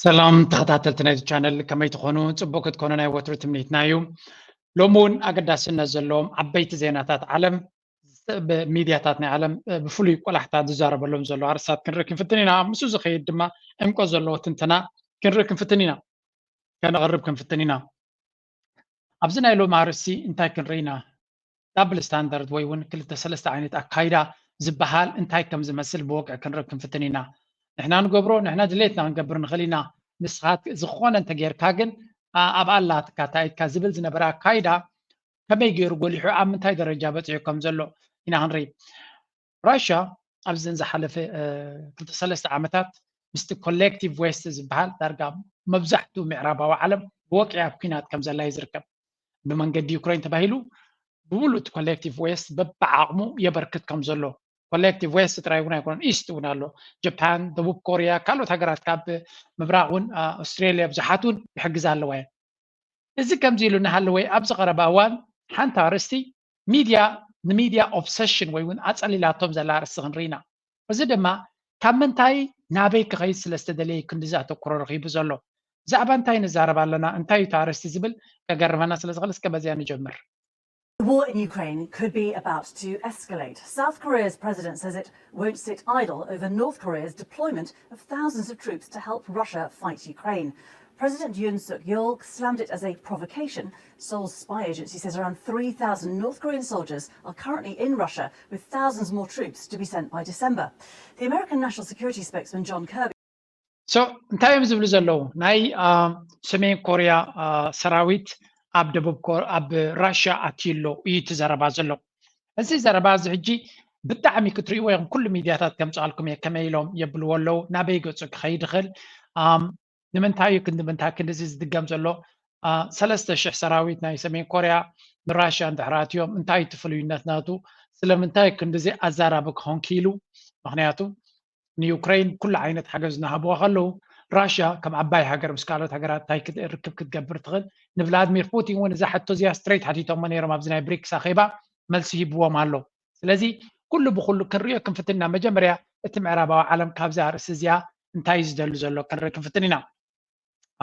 ሰላም ተኸታተልቲ ናይዚ ቻነል፣ ከመይ ትኾኑ? ጽቡቅ ክትኮኑ ናይ ወትሩ ትምኒትና እዩ። ሎሚ እውን ኣገዳስነት ዘለዎም ዓበይቲ ዜናታት ዓለም፣ ብ-፣ ሚድያታት ናይ ዓለም፣ እ፣ ብፍሉይ ቆላሕታ ዝዛረበሎም ዘለዉ ኣርእስታት ክንርኢ ክንፍትን ኢና። ምስኡ ዝኸይድ ድማ ዕምቆት ዘለዎ ትንተና ክንርኢ ክንፍትን ኢና፣ ከነቕርብ ክንፍትን ኢና። ኣብዚ ናይ ሎሚ ኣርእስቲ እንታይ ክንርኢ ኢና? ዳብል ስታንዳርድ ወይ እውን ክልተ ሰለስተ ዓይነት ኣካይዳ ዝበሃል እንታይ ከም ዝመስል ብወግዒ ክንርኢ ክንፍትን ኢና። ንሕና ንገብሮ፣ ንሕና ድሌትና ክንገብር ንኽእል ኢና። ንስኻ ዝኾነ እንተጌርካ ግን፣ ኣ-፣ ኣብ ኣላትካ እንታይ ኢድካ ዝብል ዝነበረ ኣካይዳ ከመይ ገይሩ ጎሊሑ ኣብ ምንታይ ደረጃ በጺሑ ከም ዘሎ ኢና ክንርኢ። ራሽያ ኣብዘን ዝሓለፈ፣ እ፣ ክልተ ሰለስተ ዓመታት ምስቲ ኮሌክቲቭ ዌስት ዝበሃል ዳርጋ መብዛሕትኡ ምዕራባዊ ዓለም ብወግዒ ኣብ ኲናት ከም ዘላ እዩ ዝርከብ። ብመንገዲ ዩክሬን ተባሂሉ ብምሉእ እቲ ኮሌክቲቭ ዌስት በብዓቕሙ የበርክት ከም ዘሎ፣ ኮሌክቲቭ ዌስት ጥራይ እውን ኣይኮነን፣ ኢስት እውን ኣሎ። ጃፓን፣ ደቡብ ኮርያ፣ ካልኦት ሃገራት ካብ ምብራቕ እውን፣ ኣ፣ ኣውስትሬልያ ብዙሓት እውን ይሕግዛ ኣለዋ እየን። እዚ ከምዚ ኢሉ እናሃለወ ኣብዚ ቀረባ እዋን ሓንቲ ኣርእስቲ ሚድያ ንሚድያ ኦብሰሽን ወይ እውን ኣጸሊላቶም ዘላ ኣርእስቲ ክንርኢ ኢና። እዚ ድማ ካብ ምንታይ ናበይ ክኸይድ ስለ ዝተደለየ ክንዲዚ ኣተኩሮ ረኺቡ ዘሎ። ብዛዕባ እንታይ ንዛረብ ኣለና፣ እንታይ እዩ እቲ ኣርእስቲ ዝብል ከገርመና ስለ ዝኽእል እስከ በዚኣ ንጀምር። The war in Ukraine could be about to escalate. South Korea's president says it won't sit idle over North Korea's deployment of thousands of troops to help Russia fight Ukraine. President Yoon Suk Yeol slammed it as a provocation. Seoul's spy agency says around three thousand North Korean soldiers are currently in Russia, with thousands more troops to be sent by December. The American National Security spokesman John Kirby ሶ እንታይ እዮም ዝብሉ ዘለዉ? ናይ፣ አ፣ ሰሜን ኮርያ፣ አ፣ ሰራዊት ኣብ ደቡብ ኮ-፣ ኣብ ራሽያ ኣትዩ ኣሎ እዩ እቲ ዘረባ ዘሎ። እዚ ዘረባ እዚ ሕጂ ብጣዕሚ ክትርእይዎ ኢኹም፣ ኩሉ ሚድያታት ከምጽኣልኩም እየ፣ ከመይ ኢሎም የብልዎ ኣለዉ፣ ናበይ ገጹ ክኸይድ ይኽእል፣ ኣም፣ ንምንታይ እዩ ክንዲ ምንታይ ክንድዚ ዝድገም ዘሎ? አ፣ ሰለስተ ሽሕ ሰራዊት ናይ ሰሜን ኮርያ ንራሽያ እንድሕር ኣትዮም፣ እንታይ እቲ ፍሉይነት ናቱ? ስለምንታይ ክንድዚ ኣዛራቢ ክኾን ክኢሉ? ምኽንያቱ ንዩክሬን ኩሉ ዓይነት ሓገዝ እናሃብዋ ከለዉ፣ ራሽያ ከም ዓባይ ሃገር ምስ ካልኦት ሃገራት እንታይ ክት-፣ ርክብ ክትገብር ትኽእል? ንቭላድሚር ፑቲን እውን እዛ ሕቶ እዚኣ ስትሬት ሓቲቶሞ ነይሮም ኣብዚ ናይ ብሪክስ ኣኼባ፣ መልሲ ሂብዎም ኣሎ። ስለዚ ኩሉ ብኩሉ ክንሪኦ ክንፍትን ኢና። መጀመርያ እቲ ምዕራባዊ ዓለም ካብዛ ኣርእስቲ እዚኣ እንታይ እዩ ዝደሊ ዘሎ ክንርኢ ክንፍትን ኢና።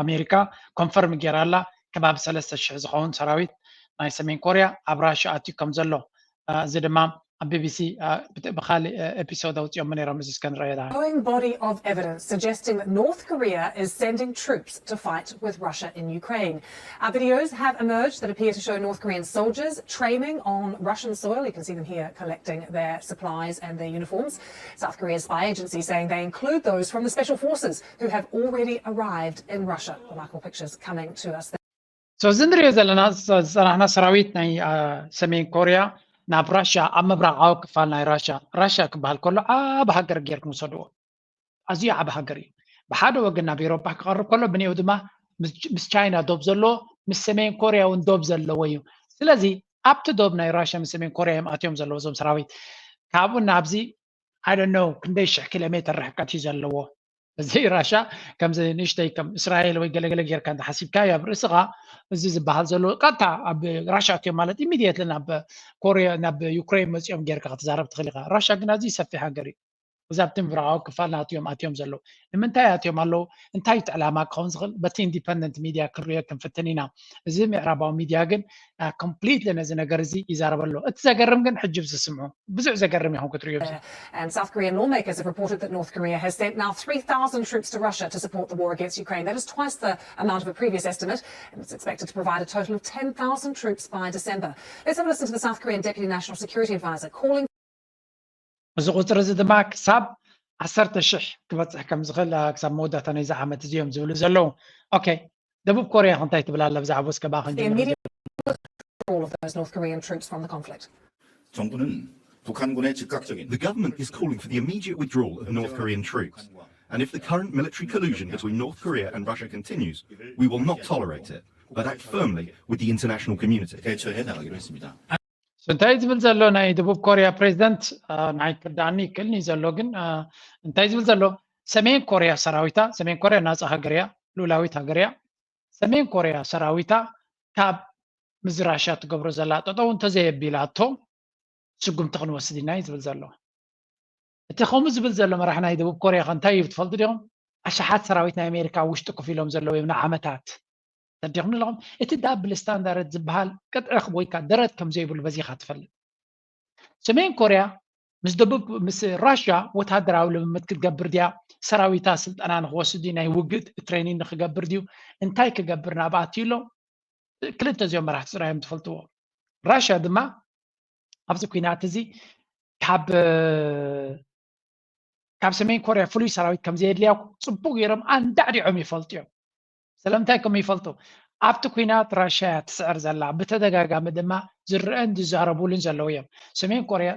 ኣሜሪካ ኮንፈርም ገይራ ኣላ፣ ከባቢ ሰለስተ ሽሕ ዝኸውን ሰራዊት ናይ ሰሜን ኮርያ ኣብ ራሽያ ኣትዩ ከም ዘሎ። እ፣ እዚ ድማ ኣብ ቢቢሲ፣ እ፣ ብት-፣ ብኻሊእ፣ እ፣ ኤፒሶድ ኣውፂኦሞ ነይሮም። እዚ እስከ ንረኣዮ ደኣ። Growing body of evidence suggesting that North Korea is sending troops to fight with Russia in Ukraine. Our videos have emerged that appear to show North Korean soldiers training on Russian soil. You can see them here collecting their supplies and their uniforms. South Korea's spy agency saying they include those from the special forces who have already arrived in Russia. Remarkable pictures coming to us. So፣ እዚ ንሪኦ ዘለና፣ ዝጸ-፣ ዝጸናሕና ሰራዊት ናይ፣ አ፣ ሰሜን ኮርያ ናብ ራሽያ፣ ኣብ ምብራቓዊ ክፋል ናይ ራሽያ፣ ራሽያ ክበሃል ከሎ ዓቢ ሃገር ጌርኩም ውሰድዎ። ኣዝዩ ዓቢ ሃገር እዩ። ብሓደ ወገን ናብ ኤውሮጳ ክቐርብ ከሎ፣ ብንኤው ድማ ምስ፣ ምስ ቻይና ዶብ ዘለዎ፣ ምስ ሰሜን ኮርያ እውን ዶብ ዘለዎ እዩ። ስለዚ ኣብቲ ዶብ ናይ ራሽያ ምስ ሰሜን ኮርያ እዮም ኣትዮም ዘለዎ እዞም ሰራዊት። ካብኡ ናብዚ፣ I don't know፣ ክንደይ ሽሕ ኪሎ ሜትር ርሕቀት እዩ ዘለዎ። እዚ ራሻ ከምዚ ንእሽተይ ከም እስራኤል ወይ ገለገለ ጌርካ እንተሓሲብካዮ ኣብ ርእስኻ፣ እዚ ዝበሃል ዘሎ ቀጥታ ኣብ ራሻ ኣትዮም ማለት ኢሚድየትሊ ናብ ኮርያ፣ ናብ ዩክሬን መጺኦም ጌርካ ክትዛረብ ትኽእል ኢኻ። ራሻ ግን ኣዝዩ ሰፊሕ ሃገር እዩ። እዚ ኣብቲ ምብራቓዊ ክፋል ናትዮም ኣትዮም ዘለዉ። ንምንታይ ኣትዮም ኣለዉ? እንታይ እቲ ዕላማ ክኸውን ዝኽእል? በቲ ኢንዲፐንደንት ሚድያ ክንሪኦ ክንፍትን ኢና። እዚ ምዕራባዊ ሚድያ ግን ኮምፕሊትሊ ነዚ ነገር እዚ ይዛረብ ኣሎ። እቲ ዘገርም ግን ሕጂ ዝስምዑ ብዙሕ ዘገርም ኢኹም ክትርእዩ። And South Korean lawmakers have reported that North Korea has sent now three thousand troops to Russia to support the war against Ukraine. That is twice the amount of a previous estimate, and it's expected to provide a total of ten thousand troops by December. Let's have a listen to the South Korean Deputy National Security Advisor calling እዚ ቁፅሪ እዚ ድማ ክሳብ ዓሰርተ ሽሕ ክበፅሕ ከም ዝኽእል፣ አ፣ ክሳብ መወዳእታ ናይዚ ዓመት እዚ እዮም ዝብሉ ዘለዉ። ኦኬ፣ ደቡብ ኮርያ እንታይ ትብል ኣላ ብዛዕባ እስከ ብኣኸን the immediate withdrawal of those North Korean troops from the conflict. 정부는 북한군의 즉각적인 The government is calling for the immediate withdrawal of North Korean troops. And if the current military collusion between North Korea and Russia continues, we will not tolerate it, but act firmly with the international community. 대처해 나가기로 했습니다. እንታይ ዝብል ዘሎ ናይ ደቡብ ኮርያ ፕሬዚደንት፣ አ፣ ናይ ክርዳኣኒ ይክእልኒ ዘሎ ግን፣ አ፣ እንታይ ዝብል ዘሎ፣ ሰሜን ኮርያ ሰራዊታ፣ ሰሜን ኮርያ ናፃ ሃገር እያ፣ ልኡላዊት ሃገር እያ። ሰሜን ኮርያ ሰራዊታ ካብ ምስ ራሻ ትገብሮ ዘላ ጠጠው እንተዘየቢላቶ ስጉምቲ ክንወስድ ኢና እዩ ዝብል ዘሎ። እቲ ከምኡ ዝብል ዘሎ መራሒ ናይ ደቡብ ኮርያ ከ እንታይ እዩ ትፈልጡ ዲኹም? ኣሽሓት ሰራዊት ናይ ኣሜሪካ ውሽጢ ኮፍ ኢሎም ዘለዉ እዮም ንዓመታት። ተዲኹም ኣለኹም። እቲ ዳብል ስታንዳርድ ዝበሃል ቅጥዒ ወይ ከዓ ደረት ከም ዘይብሉ በዚኻ ትፈልጥ። ሰሜን ኮርያ ምስ ደቡብ ምስ ራሽያ ወታደራዊ ልምምድ ክትገብር ድያ? ሰራዊታ ስልጠና ንክወስድ ድዩ? ናይ ውግእ ትሬኒንግ ንክገብር ድዩ? እንታይ ክገብር ናብኣ ትዩ ኣሎ? ክልተ እዚኦም መራሕቲ ጥራይ እዮም ትፈልጥዎ። ራሽያ ድማ ኣብዚ ኩናት እዚ ካብ ካብ ሰሜን ኮርያ ፍሉይ ሰራዊት ከም ዘየድልያ ጽቡቅ ገይሮም ኣንዳዕዲዖም ይፈልጡ እዮም። ስለምንታይ ከም ይፈልጡ ኣብቲ ኩናት ራሽያ እያ ትስዕር ዘላ። ብተደጋጋሚ ድማ ዝረአን ዝዛረቡሉን ዘለዉ እዮም። ሰሜን ኮርያ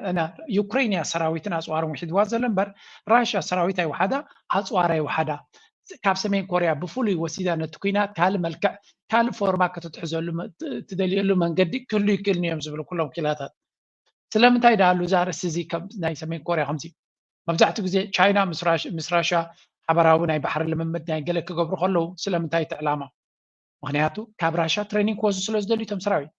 ዩክሬን እያ ሰራዊትን ኣፅዋርን ውሒድዋ ዘሎ እምበር ራሽያ ሰራዊት ኣይወሓዳ ኣፅዋር ኣይወሓዳ። ካብ ሰሜን ኮርያ ብፍሉይ ወሲዳ ነቲ ኩናት ካልእ መልክዕ ካልእ ፎርማ ከተትሕዘሉ ትደልየሉ መንገዲ ክህሉ ይክእል እዮም ዝብሉ ኩሎም ክላታት። ስለምንታይ ደኣ ኣሉ እዛ ኣርእስቲ እዚ ናይ ሰሜን ኮርያ ከምዚ መብዛሕትኡ ግዜ ቻይና ምስ ራሽያ ሓበራዊ ናይ ባሕሪ ልምምድ ናይ ገለ ክገብሩ ከለዉ ስለምንታይ እቲ ዕላማ? ምክንያቱ ካብ ራሽያ ትሬኒንግ ክወስዱ ስለ ዝደልዩ እቶም ሰራዊት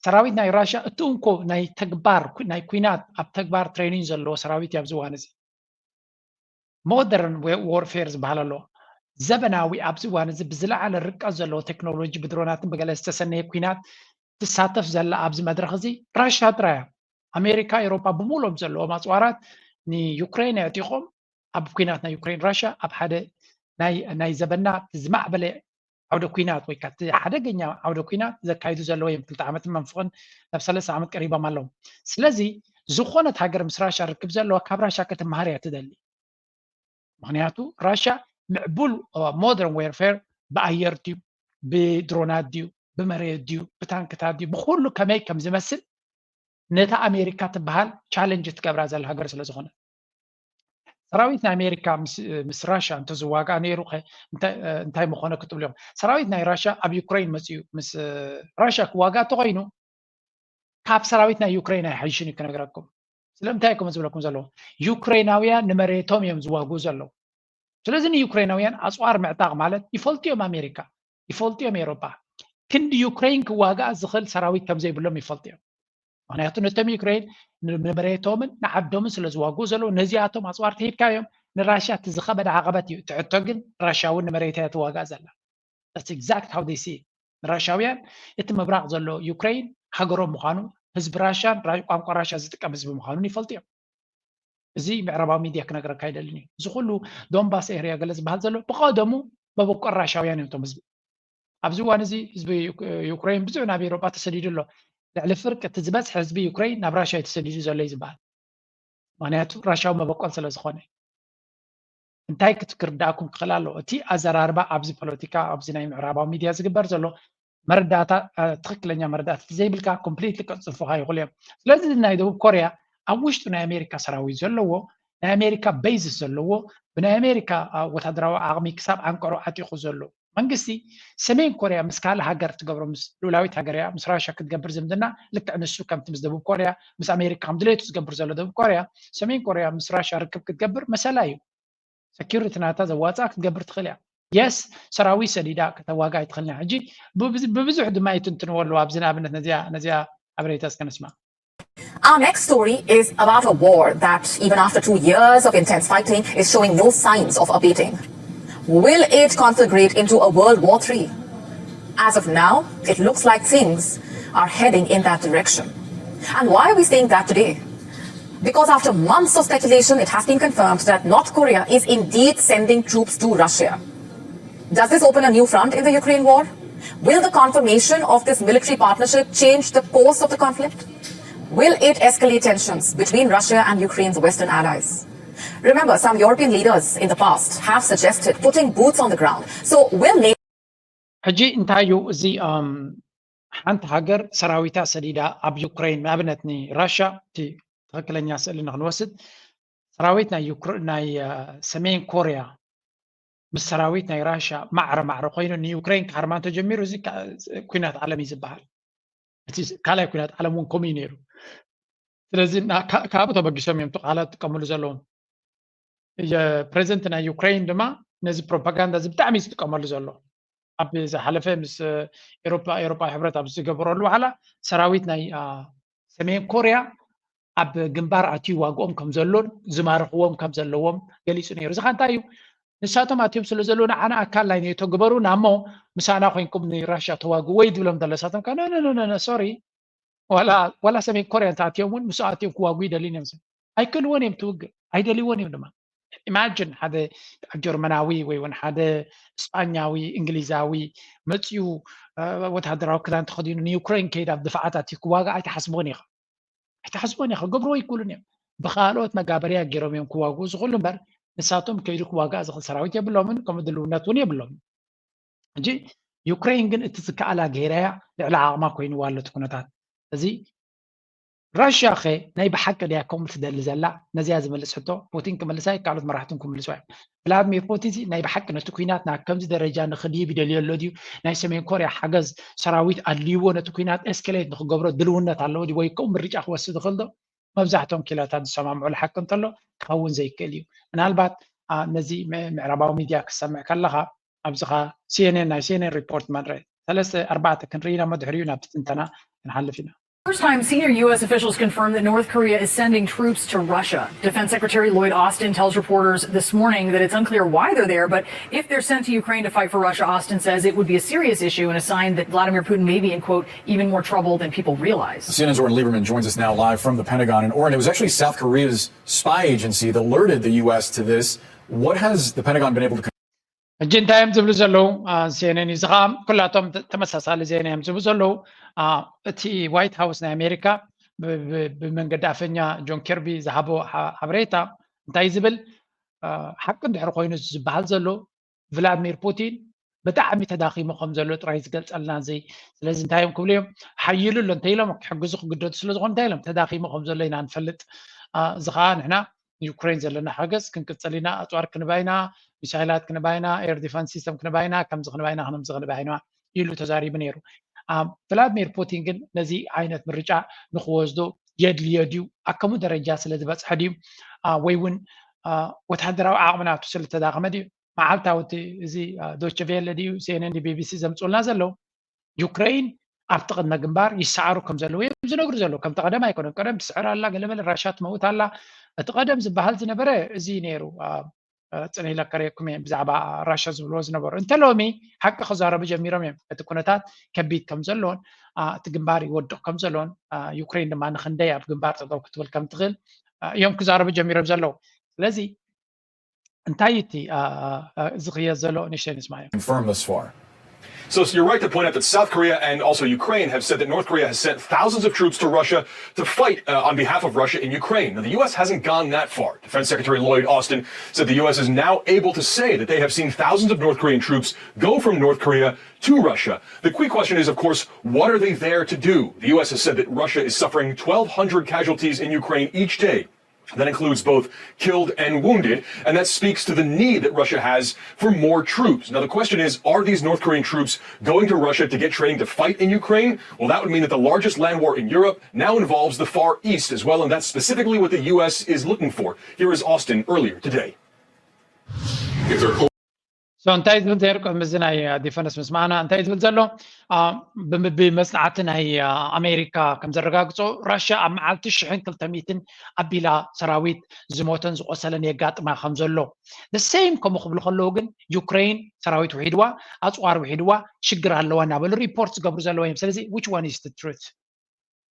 ሰራዊት ናይ ራሽያ እቲ እንኮ ናይ ተግባር ናይ ኩናት ኣብ ተግባር ትሬኒንግ ዘለዎ ሰራዊት እዩ ኣብዚ እዋን እዚ። ሞደርን ዎርፌር ዝበሃል ኣሎ። ዘበናዊ ኣብዚ እዋን እዚ ብዝለዓለ ርቀት ዘለዎ ቴክኖሎጂ ብድሮናትን ብገለ ዝተሰነየ ኩናት ትሳተፍ ዘላ ኣብዚ መድረክ እዚ ራሽያ ጥራይ እያ። ኣሜሪካ፣ ኤሮፓ ብምሉኦም ዘለዎም ኣፅዋራት ንዩክሬን ኣዕጢቖም ኣብ ኩናት ናይ ዩክሬን ራሽያ ኣብ ሓደ ናይ ዘበና ዝማዕበለ ዓውደ ኩናት ወይ ከዓ ሓደገኛ ዓውደ ኩናት ዘካይዱ ዘለዉ እዮም። ክልተ ዓመትን መንፍቕን ናብ ሰለስተ ዓመት ቀሪቦም ኣለዉ። ስለዚ ዝኾነት ሃገር ምስ ራሽያ ርክብ ዘለዋ ካብ ራሽያ ክትመሃር እያ ትደሊ። ምክንያቱ ራሽያ ምዕቡል ሞደርን ዌርፌር ብኣየር ድዩ ብድሮናት ድዩ ብመሬት ድዩ ብታንክታት ድዩ ብኩሉ ከመይ ከም ዝመስል ነታ ኣሜሪካ ትበሃል ቻለንጅ ትገብራ ዘላ ሃገር ስለ ዝኾነ ሰራዊት ናይ ኣሜሪካ ምስ ራሽያ እንተዝዋጋእ ነይሩ እንታይ ምኾነ ክትብሉ እዮም። ሰራዊት ናይ ራሽያ ኣብ ዩክሬን መፅዩ ምስ ራሽያ ክዋጋእ ተኮይኑ ካብ ሰራዊት ናይ ዩክሬን ኣይሓይሽን እዩ ክነግረኩም። ስለምንታይ እኮ ዝብለኩም ዘለዉ ዩክሬናውያን ንመሬቶም እዮም ዝዋግኡ ዘለዉ። ስለዚ ንዩክሬናውያን ኣፅዋር ምዕጣቕ ማለት ይፈልጡ እዮም ኣሜሪካ ይፈልጡ እዮም ኤሮፓ ክንዲ ዩክሬን ክዋጋእ ዝኽእል ሰራዊት ከም ዘይብሎም ይፈልጡ እዮም። ምክንያቱ ነቶም ዩክሬን ንመሬቶምን ንዓዶምን ስለ ዝዋግኡ ዘለዉ ነዚኣቶም ኣፅዋር ተሂብካ እዮም ንራሽያ እቲ ዝኸበደ ዓቐበት እዩ። ትሕቶ ግን ራሽያ እውን ንመሬታ እያ ትዋጋእ ዘላ። That's exactly how they see it. ንራሻውያን እቲ ምብራቕ ዘሎ ዩክሬን ሃገሮም ምዃኑ ህዝቢ ራሻን ቋንቋ ራሻ ዝጥቀም ህዝቢ ምዃኑን ይፈልጡ እዮም። እዚ ምዕራባዊ ሚድያ ክነግረካ ኣይደልን እዩ። እዚ ኩሉ ዶንባስ ኤርያ ገለ ዝበሃል ዘሎ ብቐደሙ መበቆል ራሻውያን እዮም እቶም ህዝቢ። ኣብዚ እዋን እዚ ህዝቢ ዩክሬን ብዙሕ ናብ ኤሮጳ ተሰዲዱ ኣሎ። ልዕሊ ፍርቂ እቲ ዝበዝሐ ህዝቢ ዩክሬን ናብ ራሻ እዩ ተሰዲዱ ዘሎ እዩ ዝበሃል። ምክንያቱ ራሻዊ መበቆል ስለ ዝኾነ። እንታይ ክትክርዳእኩም ክኽእል ኣለዎ? እቲ ኣዘራርባ ኣብዚ ፖለቲካ ኣብዚ ናይ ምዕራባዊ ሚድያ ዝግበር ዘሎ መረዳእታ ትኽክለኛ መረዳእታ ዘይብልካ ኮምፕሊትሊ ከፅፉኻ ይኽእሉ እዮም። ስለዚ ናይ ደቡብ ኮርያ ኣብ ውሽጡ ናይ ኣሜሪካ ሰራዊት ዘለዎ ናይ ኣሜሪካ ቤዝስ ዘለዎ ብናይ ኣሜሪካ ወታደራዊ ዓቕሚ ክሳብ ዓንቀሮ ዓጢቑ ዘሎ መንግስቲ ሰሜን ኮርያ ምስ ካልእ ሃገር ትገብሮ ምስ ልኡላዊት ሃገር እያ ምስ ራሽያ ክትገብር ዝምድና ልክዕ ንሱ ከምቲ ምስ ደቡብ ኮርያ ምስ ኣሜሪካ ከም ድሌቱ ዝገብር ዘሎ ደቡብ ኮርያ ሰሜን ኮርያ ምስ ራሽያ ርክብ ክትገብር መሰላ እዩ። ሰኪሪቲ ናታ ዘዋፅኣ ክትገብር ትኽእል እያ። የስ ሰራዊት ሰዲዳ ከተዋጋ ኣይትኽእልን ሕጂ ብብዙሕ ድማ ይትንትንዎ ኣለዉ ኣብዚ ንኣብነት ነዚኣ ነዚኣ ሓበሬታ እስከ ንስማ። Our next story is about a war that, even after two years of intense fighting, is showing no signs of abating. Will it conflagrate into a World War Three? As of now, it looks like things are heading in that direction. And why are we saying that today? Because after months of speculation, it has been confirmed that North Korea is indeed sending troops to Russia. Does this open a new front in the Ukraine war? Will the confirmation of this military partnership change the course of the conflict? Will it escalate tensions between Russia and Ukraine's Western allies? Remember, some European leaders in the past have suggested putting boots on the ground. So, will NATO ሕጂ እንታይ እዩ እዚ ሓንቲ ሃገር ሰራዊታ ሰዲዳ ኣብ ዩክሬን ንኣብነት ንራሽያ እቲ ትኽክለኛ ስእሊ ንክንወስድ ሰራዊት ናይ ናይ ሰሜን ኮርያ ምስ ሰራዊት ናይ ራሽያ ማዕረ ማዕረ ኮይኑ ንዩክሬን ክሃርማ እንተጀሚሩ እዚ ኩናት ዓለም እዩ ዝበሃል። እቲ ካልኣይ ኩናት ዓለም እውን ከምኡ እዩ ነይሩ። ስለዚ ካብኡ ተበጊሶም እዮም ቃላት ዝጥቀምሉ ዘለዎም። ፕሬዚደንት ናይ ዩክሬን ድማ ነዚ ፕሮፓጋንዳ እዚ ብጣዕሚ ዝጥቀመሉ ዘሎ ኣብ ዝሓለፈ ምስ ኤሮፓ ኤሮፓ ሕብረት ኣብ ዝገበረሉ ዋዕላ ሰራዊት ናይ ሰሜን ኮርያ ኣብ ግንባር ኣትዩ ዋግኦም ከም ዘሎን ዝማርኽዎም ከም ዘለዎም ገሊፁ ነይሩ። እዚ ከ እንታይ እዩ? ንሳቶም ኣትዮም ስለ ዘለዉ ንዓና ኣካል ናይ ኔቶ ግበሩና እሞ ምሳና ኮይንኩም ንራሽያ ተዋግዎ እዩ ዝብሎም ዘሎ። ንሳቶም ከ ኖ ኖ ኖ ኖ ሶሪ ዋላ ዋላ ሰሜን ኮርያ እንተኣትዮም እውን ምስ ኣትዮም ክዋጉ ይደልዩን እዮም። ኣይክእልዎን እዮም ትውግእ ኣይደልይዎን እዮም ድማ። ኢማጅን ሓደ ጀርመናዊ ወይ እውን ሓደ እስጳኛዊ እንግሊዛዊ መፅኡ ወታደራዊ ክዳን ተኸዲኑ ንዩክሬን ከይድ ኣብ ድፋዓት ኣትዩ ክዋጋ ኣይተሓስቦን ኢኻ ኣይተሓስቦን ኢኻ ገብርዎ ይክእሉን እዮም። ብካልኦት መጋበርያ ገይሮም እዮም ክዋግኡ ዝኽእሉ እምበር ንሳቶም ከይዱ ክዋጋእ ዝኽእል ሰራዊት የብሎምን ከምኡ ድልውነት እውን የብሎምን። ሕጂ ዩክሬን ግን እቲ ዝከኣላ ገይራያ ልዕሊ ዓቕማ ኮይንዋ ኣሎ እቲ ኩነታት። እዚ ራሽያ ኸ ናይ ብሓቂ ድያ ከምኡ ትደሊ ዘላ? ነዚያ ዝመልስ ሕቶ ፑቲን ክመልሳ ካልኦት መራሕትን ክምልስዋ እዮም። ቭላድሚር ፑቲን ናይ ብሓቂ ነቲ ኩናት ናብ ከምዚ ደረጃ ንክድይብ ይደልዮ ኣሎ ድዩ? ናይ ሰሜን ኮርያ ሓገዝ ሰራዊት ኣድልይዎ ነቲ ኩናት ኤስኬሌት ንክገብሮ ድልውነት ኣለዎ ድዩ? ወይ ከምኡ ምርጫ ክወስድ ይኽእል ዶ? መብዛሕትኦም ኪላታት ዝሰማምዑሉ ሓቂ እንተሎ ክኸውን ዘይክእል እዩ። ምናልባት ነዚ ምዕራባዊ ሚድያ ክትሰምዕ ከለኻ ኣብዚኻ ሲኤንኤን ናይ ሲኤንኤን ሪፖርት መድረ ሰለስተ ኣርባዕተ ክንርኢ ኢና መድሕሪኡ ናብ ትንተና ክንሓልፍ ኢና። First time senior U S officials confirmed that North Korea is sending troops to Russia. Defense Secretary Lloyd Austin tells reporters this morning that it's unclear why they're there, but if they're sent to Ukraine to fight for Russia, Austin says it would be a serious issue and a sign that Vladimir Putin may be in, quote, even more trouble than people realize. C N N's Oren Lieberman joins us now live from the Pentagon in Oren. It was actually South Korea's spy agency that alerted the U S to this. What has the Pentagon been able to ሕጂ እንታይ እዮም ዝብሉ ዘለዉ? ሲኤንኤን እዩ ዝኻ ኩላቶም ተመሳሳሊ ዜና እዮም ዝብሉ ዘለዉ። እቲ ዋይት ሃውስ ናይ ኣሜሪካ ብመንገዲ ኣፈኛ ጆን ኪርቢ ዝሃቦ ሓበሬታ እንታይ ዝብል ሓቂ እንድሕር ኮይኑ ዝበሃል ዘሎ ቭላድሚር ፑቲን ብጣዕሚ ተዳኺሙ ከም ዘሎ ጥራይ ዝገልጸልና እዚ። ስለዚ እንታይ እዮም ክብሉ እዮም ሓይሉ ኣሎ እንተ ኢሎም ክሕግዙ ክግደዱ ስለ ዝኾኑ እንታይ ኢሎም ተዳኺሙ ከም ዘሎ ኢና ንፈልጥ። እዚ ከዓ ንሕና ንዩክሬን ዘለና ሓገዝ ክንቅጽል ኢና። ኣጽዋር ክንባ ኢና፣ ሚሳይላት ክንባ ኢና፣ ኤር ዲፈንስ ሲስተም ክንባ ኢና፣ ከምዚ ክንባ ኢና፣ ከምዚ ክንባ ኢና ኢሉ ተዛሪቡ ነይሩ። ቭላድሚር ፑቲን ግን ነዚ ዓይነት ምርጫ ንክወስዶ የድልዮ ድዩ? ኣብ ከምኡ ደረጃ ስለ ዝበፅሐ ድዩ? ወይ እውን ወታደራዊ ዓቕሚ ናቱ ስለ ተዳኸመ ድዩ? መዓልታዊ እቲ እዚ ዶች ቬለ ድዩ ሲኤንኤን ቢቢሲ ዘምፅኡልና ዘለዉ ዩክሬን ኣብቲ ቅድመ ግንባር ይሰዓሩ ከም ዘለዉ እዮም ዝነግሩ ዘለዉ። ከምቲ ቀደም ኣይኮነን። ቀደም ትስዕር ኣላ፣ ገለመለ ራሻ ትመውት ኣላ። እቲ ቀደም ዝበሃል ዝነበረ እዚ ነይሩ። ጽን ኢለ ከርእየኩም እየ ብዛዕባ ራሻ ዝብልዎ ዝነበሩ። እንተ ሎሚ ሓቂ ክዛረቡ ጀሚሮም እዮም። እቲ ኩነታት ከቢድ ከም ዘሎን እቲ ግንባር ይወድቕ ከም ዘሎን ዩክሬን ድማ ንክንደይ ኣብ ግንባር ጠጠው ክትብል ከም ትኽእል እዮም ክዛረቡ ጀሚሮም ዘለዉ። ስለዚ እንታይ እቲ ዝኽየድ ዘሎ ንእሽተይ ንስማዮ። Confirm thus far. So you're right to point out that South Korea and also Ukraine have said that North Korea has sent thousands of troops to Russia to fight uh, on behalf of Russia in Ukraine. Now, the U S hasn't gone that far. Defense Secretary Lloyd Austin said the U S is now able to say that they have seen thousands of North Korean troops go from North Korea to Russia. The key question is, of course, what are they there to do? The U S has said that Russia is suffering twelve hundred casualties in Ukraine each day. That includes both killed and wounded, and that speaks to the need that Russia has for more troops. Now, the question is, are these North Korean troops going to Russia to get training to fight in Ukraine? Well, that would mean that the largest land war in Europe now involves the Far East as well, and that's specifically what the U S is looking for. Here is Austin earlier today. If they're so እንታይ ዝብል ዘይርቀ ምዚ ናይ ዲፈንስ ምስ ማዕና እንታይ ዝብል ዘሎ ብመፅናዕቲ ናይ ኣሜሪካ ከም ዘረጋግፆ ራሽያ ኣብ መዓልቲ ሽሕን ክልተ ሚእትን ኣቢላ ሰራዊት ዝሞተን ዝቆሰለን የጋጥማ ከም ዘሎ the same ከምኡ ክብሉ ከለዉ ግን ዩክሬን ሰራዊት ውሒድዋ ኣፅዋር ውሒድዋ ሽግር ኣለዋ እናበሉ ሪፖርት ዝገብሩ ዘለዉ እዮም። ስለዚ which one is the truth?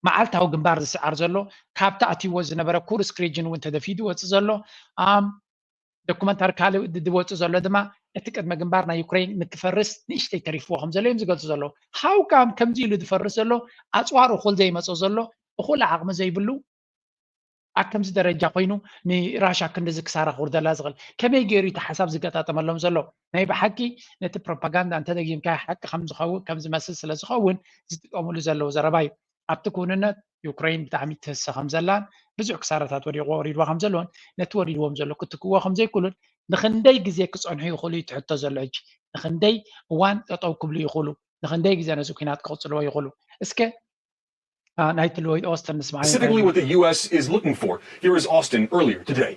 መዓልታዊ ግንባር ዝስዓር ዘሎ ካብቲ ኣትይዎ ዝነበረ ኩርስክ ሪጅን እውን ተደፊኡ ዝወፅእ ዘሎ ዶኩመንታሪ ካልእ ዝወፅእ ዘሎ ድማ እቲ ቅድመ ግንባር ናይ ዩክሬን ንክፈርስ ንእሽተይ ተሪፍዎ ከም ዘሎ እዮም ዝገልፁ ዘለዉ። ሃው ካም ከምዚ ኢሉ ዝፈርስ ዘሎ ኣፅዋር እኹል ዘይመፆ ዘሎ እኹል ዓቕሚ ዘይብሉ ኣብ ከምዚ ደረጃ ኮይኑ ንራሻ ክንድዚ ክሳራ ክውርደላ ዝኽእል ከመይ ገይሩ እቲ ሓሳብ ዝገጣጠመሎም ዘሎ? ናይ ብሓቂ ነቲ ፕሮፓጋንዳ እንተደጊምካ ሓቂ ከምዝኸውን ከምዝመስል ስለ ዝኸውን ዝጥቀምሉ ዘለዉ ዘረባ እዩ። ኣብቲ ክውንነት ዩክሬን ብጣዕሚ ትህሰ ከም ዘላን ብዙሕ ክሳራታት ወዲቑ ወሪድዋ ከም ዘለዎን ነቲ ወሪድዎም ዘሎ ክትክዎ ከም ዘይክእሉን ንክንደይ ግዜ ክፀንሑ ይኽእሉ እዩ ትሕቶ ዘሎ ሕጂ ንክንደይ እዋን ጠጠው ክብሉ ይኽእሉ ንክንደይ ግዜ ነዚ ኩናት ክቕፅልዎ ይኽእሉ እስከ ናይቲ ሎይድ ኦስተን ንስማዕ Specifically, what the U S is looking for. Here is Austin earlier today.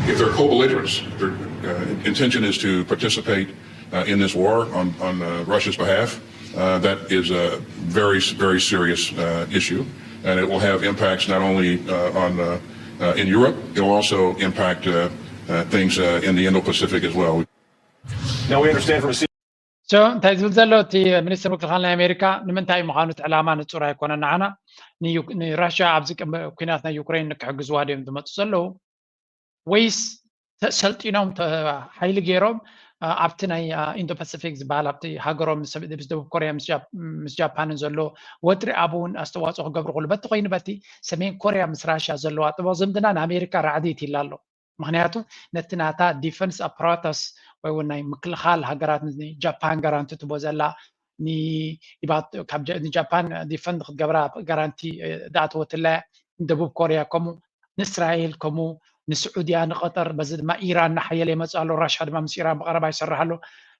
If they're co-belligerents, their uh, intention is to participate uh, in this war on, on uh, Russia's behalf. Uh, that is a very, very serious uh, issue, and it will have impacts not only uh, on uh, uh, in Europe. It will also impact uh, uh, things uh, in the Indo-Pacific as well. Now we understand from a so እንታይ ዝብል ዘሎ እቲ ሚኒስትር ምክልኻል ናይ ኣሜሪካ ንምንታይ ምዃኑ እቲ ዕላማ ንጹር ኣይኮነን። ንዓና ንራሽያ ኣብዚ ኲናት ናይ ዩክሬን ንክሕግዝዋ ድዮም ዝመፁ ዘለዉ ወይስ ሰልጢኖም ሓይሊ ገይሮም ኣብቲ ናይ ኢንዶ ፓሲፊክ ዝበሃል ኣብቲ ሃገሮም ምስ ደቡብ ኮርያ ምስ ጃፓንን ዘሎ ወጥሪ ኣብኡ እውን ኣስተዋፅኦ ክገብሩ ክሉ በቲ ኮይኑ በቲ ሰሜን ኮርያ ምስ ራሽያ ዘለዋ ጥቡቕ ዝምድና ንኣሜሪካ ራዕዲ ይትይላ ኣሎ። ምክንያቱ ነቲ ናታ ዲፈንስ ኣፓራተስ ወይ እውን ናይ ምክልኻል ሃገራት ንጃፓን ጋራንቲ ትቦ ዘላ ንጃፓን ዲፈንድ ክትገብራ ጋራንቲ ዳእተወትላ ደቡብ ኮርያ ከምኡ ንእስራኤል ከምኡ ንስዑድያ ንቀጠር በዚ ድማ ኢራን እናሓየለ ይመፅእ ኣሎ። ራሻ ድማ ምስ ኢራን ብቀረባ ይሰርሕ ኣሎ።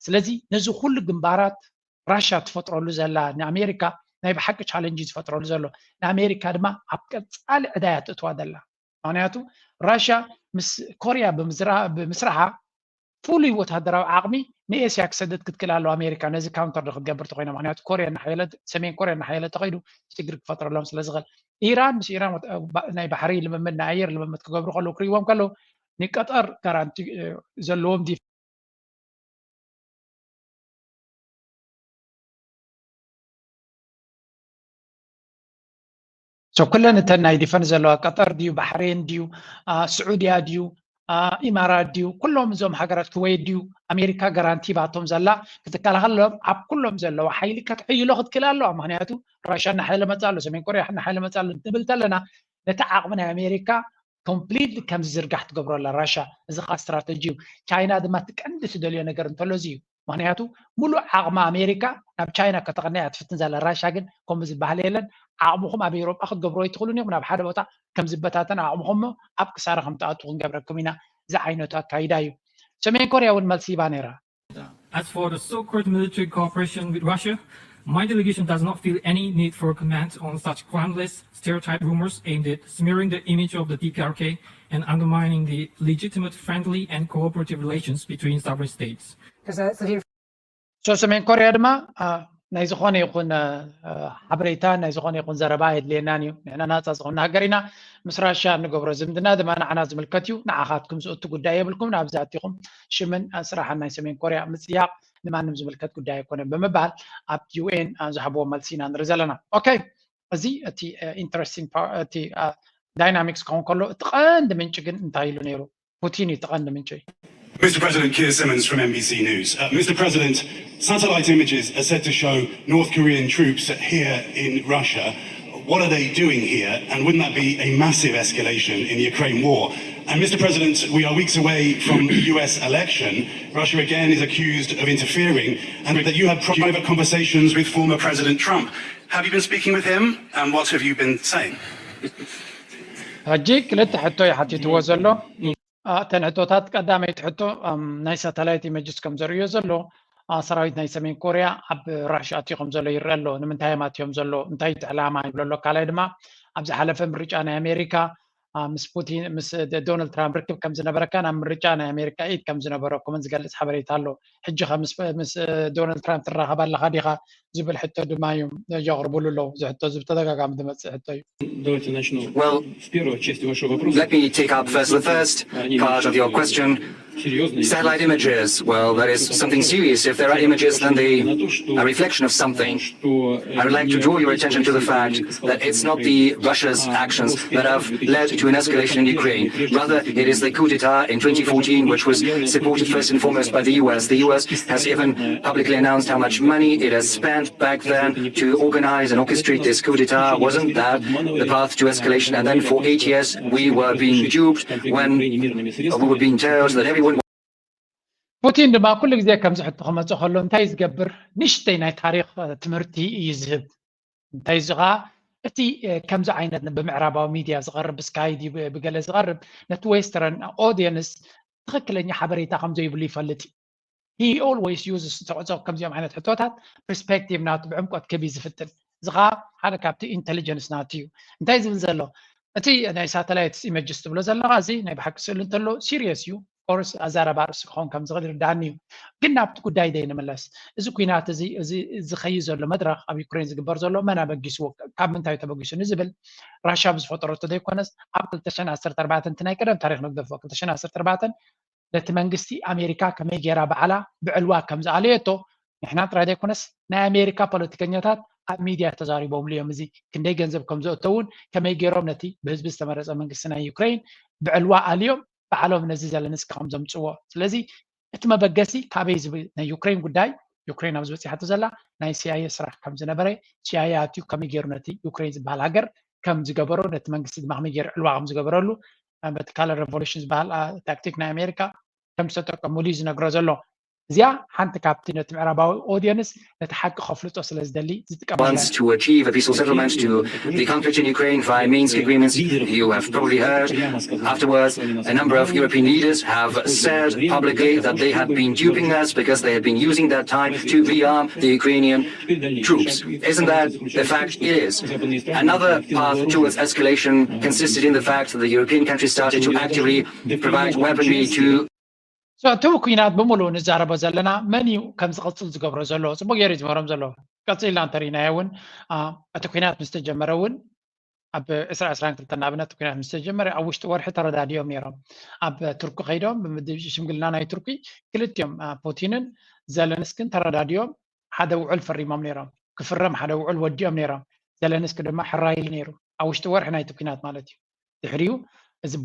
ስለዚ ነዚ ኩሉ ግንባራት ራሻ ትፈጥረሉ ዘላ ንኣሜሪካ ናይ ብሓቂ ቻለንጅ ዝፈጥረሉ ዘሎ ንኣሜሪካ ድማ ኣብ ቀፃሊ ዕዳያ ትእትዋ ዘላ ምክንያቱ ራሻ ምስ ኮርያ ብምስራሓ ፍሉይ ወታደራዊ ዓቕሚ ንኤስያ ክሰድድ ክትክእል ኣለዋ ኣሜሪካ ነዚ ካውንተር ዶ ክትገብር ተኮይና ምክንያቱ ኮርያ እናሓየለት ሰሜን ኮርያ እናሓየለት ተኸይዱ ሽግር ክፈጥረሎም ስለ ዝኽእል ኢራን ምስ ኢራን ናይ ባሕሪ ልምምድ ናይ ኣየር ልምምድ ክገብሩ ከለዉ ክርእዎም ከለዉ ንቀጠር ጋራንቲ ዘለዎም ዲ so ኩለን እተን ናይ ዲፈንስ ዘለዋ ቀጠር ድዩ ባሕሬን ድዩ ስዑድያ ድዩ ኢማራት ድዩ ኩሎም እዞም ሃገራት ክወይት ድዩ ኣሜሪካ ጋራንቲ ባቶም ዘላ ክትከላኸሎም ኣብ ኩሎም ዘለዋ ሓይሊ ከተሕይሎ ክትክእል ኣለዋ ምክንያቱ ራሻ እናሓይለ መፃ ኣሎ ሰሜን ኮርያ እናሓይለ መፃ ኣሎ ትብል ተለና ነቲ ዓቕሚ ናይ ኣሜሪካ ኮምፕሊትሊ ከም ዝዝርጋሕ ትገብሮ ኣላ ራሻ እዚ ከዓ ስትራተጂ እዩ ቻይና ድማ ትቀንዲ ትደልዮ ነገር እንተሎ እዚ እዩ ምክንያቱ ሙሉእ ዓቕሚ ኣሜሪካ ናብ ቻይና ከተቐንያ ትፍትን ዘላ ራሻ ግን ከምኡ ዝበሃል የለን ዓቕምኹም ኣብ ኤሮጳ ክትገብሩ ኣይትኽእሉን ኢኹም ናብ ሓደ ቦታ ከም ዝበታተን ዓቕምኹም ኣብ ክሳራ ከም ትኣቱ ክንገብረኩም ኢና እዚ ዓይነቱ ኣካይዳ እዩ ሰሜን ኮርያ እውን መልሲ ይባ ነይራ As for the so-called military cooperation with Russia, my delegation does not feel any need for comment on such groundless, stereotype rumors aimed at smearing the image of the D P R K and undermining the legitimate friendly and cooperative relations between sovereign states. so ሰሜን ኮርያ ድማ ናይ ዝኾነ ይኹን ሓበሬታ ናይ ዝኾነ ይኹን ዘረባ የድልየናን እዩ ንሕና ናፃ ዝኾነ ሃገር ኢና ምስ ራሽያ እንገብሮ ዝምድና ድማ ንዓና ዝምልከት እዩ ንዓኻትኩም ዝእቱ ጉዳይ የብልኩም ናብዚ ኣቲኹም ሽምን ስራሕን ናይ ሰሜን ኮርያ ምፅያቕ ንማንም ዝምልከት ጉዳይ ኣይኮነን ብምባል ኣብ ዩኤን ዝሃብዎ መልሲ ኢና ንርኢ ዘለና ኦኬ እዚ እቲ ኢንተረስቲንግ እቲ ዳይናሚክስ ክኸውን ከሎ እቲ ቀንዲ ምንጪ ግን እንታይ ኢሉ ነይሩ ፑቲን እዩ እቲ ቀንዲ ምንጪ Mister President, Keir Simmons from N B C News. Uh, Mister President, satellite images are said to show North Korean troops here in Russia. What are they doing here? And wouldn't that be a massive escalation in the Ukraine war? And Mister President, we are weeks away from the U S election. Russia again is accused of interfering and that you had private conversations with former President Trump. Have you been speaking with him and what have you been saying? ሕጂ ክልተ ሕቶ እዩ ሓቲትዎ ዘሎ እተን ሕቶታት ቀዳመይቲ ሕቶ ናይ ሳተላይት ኢመጅስ ከም ዘርእዮ ዘሎ ሰራዊት ናይ ሰሜን ኮርያ ኣብ ራሽያ ኣትዮ ከም ዘሎ ይረአ ኣሎ ንምንታይ እዮም ኣትዮም ዘሎ እንታይ እቲ ዕላማ ይብሎ ኣሎ ካልኣይ ድማ ኣብ ዝሓለፈ ምርጫ ናይ ኣሜሪካ ምስ ፑቲን ምስ ዶናልድ ትራምፕ ርክብ ከም ዝነበረካ ናብ ምርጫ ናይ ኣሜሪካ ኢድ ከም ዝነበረኩምን ዝገልፅ ሓበሬታ ኣሎ ሕጂ ከ ምስ ዶናልድ ትራምፕ ትራኸብ ኣለካ ዲካ ዝብል ሕቶ ድማ እዩ የቕርብሉ ኣለዉ እዚ ሕቶ እዚ ብተደጋጋሚ ዝመፅእ ሕቶ እዩ Well, let me take up first the first part of your question. Satellite images, well, that is something serious. If there are images, then they are a reflection of something. I would like to draw your attention to the fact that it's not the Russia's actions that have led to an escalation in Ukraine. Rather, it is the coup d'etat in twenty fourteen, which was supported first and foremost by the U S. The U S has even publicly announced how much money it has spent back then to organize and orchestrate this coup d'etat. Wasn't that the path to escalation? And then for eight years, we were being duped when we were being told that everyone ፑቲን ድማ ኩሉ ግዜ ከምዚ ሕቶ ክመፅእ ከሎ እንታይ ዝገብር ንሽተይ ናይ ታሪክ ትምህርቲ እዩ ዝህብ እንታይ እዚ ከዓ እቲ ከምዚ ዓይነት ብምዕራባዊ ሚድያ ዝቀርብ ብስካይ ብገለ ዝቀርብ ነቲ ዌስተርን ኦዲየንስ ትክክለኛ ሓበሬታ ከም ዘይብሉ ይፈልጥ እዩ he always uses ተዕፀ ከምዚኦም ዓይነት ሕቶታት ፐርስፔክቲቭ ናቱ ብዕምቆት ክብ ዝፍትን እዚ ከዓ ሓደ ካብቲ ኢንቴሊጀንስ ናቱ እዩ እንታይ ዝብል ዘሎ እቲ ናይ ሳተላይት ኢመጅስ ትብሎ ዘለካ እዚ ናይ ብሓቂ ስእሊ እንተሎ ሲሪየስ እዩ ኦፍኮርስ ኣዛረባ ርእሲ ክኸውን ከም ዝኽእል ይርዳእኒ እዩ። ግን ናብቲ ጉዳይ ደይ ንምለስ። እዚ ኩናት እዚ እዚ ዝኸይድ ዘሎ መድረኽ ኣብ ዩክሬን ዝግበር ዘሎ መን ኣበጊስዎ፣ ካብ ምንታይ ተበጊሱ ንዝብል ራሻ ብዝፈጠረቶ ዘይኮነስ ኣብ ክልተ ሽሕን ዓሰርተ ኣርባዕተን እቲ ናይ ቀደም ታሪኽ ንግደፎ ክልተ ሽሕን ዓሰርተ ኣርባዕተን ነቲ መንግስቲ ኣሜሪካ ከመይ ገይራ ባዕላ ብዕልዋ ከም ዝኣለየቶ ንሕና ጥራይ ዘይኮነስ ናይ ኣሜሪካ ፖለቲከኛታት ኣብ ሚድያ ተዛሪቦምሉ እዮም። እዚ ክንደይ ገንዘብ ከም ዘእተውን ከመይ ገይሮም ነቲ ብህዝቢ ዝተመረፀ መንግስቲ ናይ ዩክሬን ብዕልዋ ኣልዮም ባዕሎም ነዚ ዘለንስኪ ከም ዘምፅዎ። ስለዚ እቲ መበገሲ ካበይ ዝብል ናይ ዩክሬን ጉዳይ ዩክሬን ኣብዚ በፂሓቶ ዘላ ናይ ሲኣይኤ ስራሕ ከም ዝነበረ ሲኣይኤ ኣትዩ ከመይ ገይሩ ነቲ ዩክሬን ዝበሃል ሃገር ከም ዝገበሮ ነቲ መንግስቲ ድማ ከመይ ገይሩ ዕልዋ ከም ዝገበረሉ በቲ ካለር ሬቮሉሽን ዝበሃል ታክቲክ ናይ ኣሜሪካ ከም ዝተጠቀሙሉ እዩ ዝነግሮ ዘሎ። እዚኣ ሓንቲ ካብቲ ነቲ ምዕራባዊ ኦድየንስ ነቲ ሓቂ ከፍልጦ ስለ ዝደሊ ዝጥቀመላ wants to achieve a peaceful settlement to the conflict in Ukraine via Minsk agreements. You have probably heard afterwards a number of European leaders have said publicly that they had been duping us because they had been using that time to rearm the Ukrainian troops. Isn't that a fact? It is. Another path towards escalation consisted in the fact that the European countries started to actively provide weaponry to እቲ ኩናት ብምሉእ ንዛረቦ ዘለና መን እዩ ከም ዝቐፅል ዝገብሮ ዘሎ ፅቡቅ ገይሩ ዝመሮም ዘሎ ቀፂልና እንተሪናዮ እውን እቲ ኩናት ምስ ተጀመረ እውን ኣብ ዕስራ ዕስራን ክልተን ንኣብነት ኩናት ምስ ተጀመረ ኣብ ውሽጢ ወርሒ ተረዳዲኦም ነይሮም ኣብ ቱርኪ ከይዶም ብምድብ ሽምግልና ናይ ቱርኪ ክልቲኦም ፑቲንን ዘለንስክን ተረዳዲኦም ሓደ ውዕል ፈሪሞም ነይሮም ክፍረም ሓደ ውዕል ወዲኦም ነይሮም ዘለንስኪ ድማ ሕራይ ኢሉ ነይሩ ኣብ ውሽጢ ወርሒ ናይቲ ኩናት ማለት እዩ ድሕሪኡ እዚ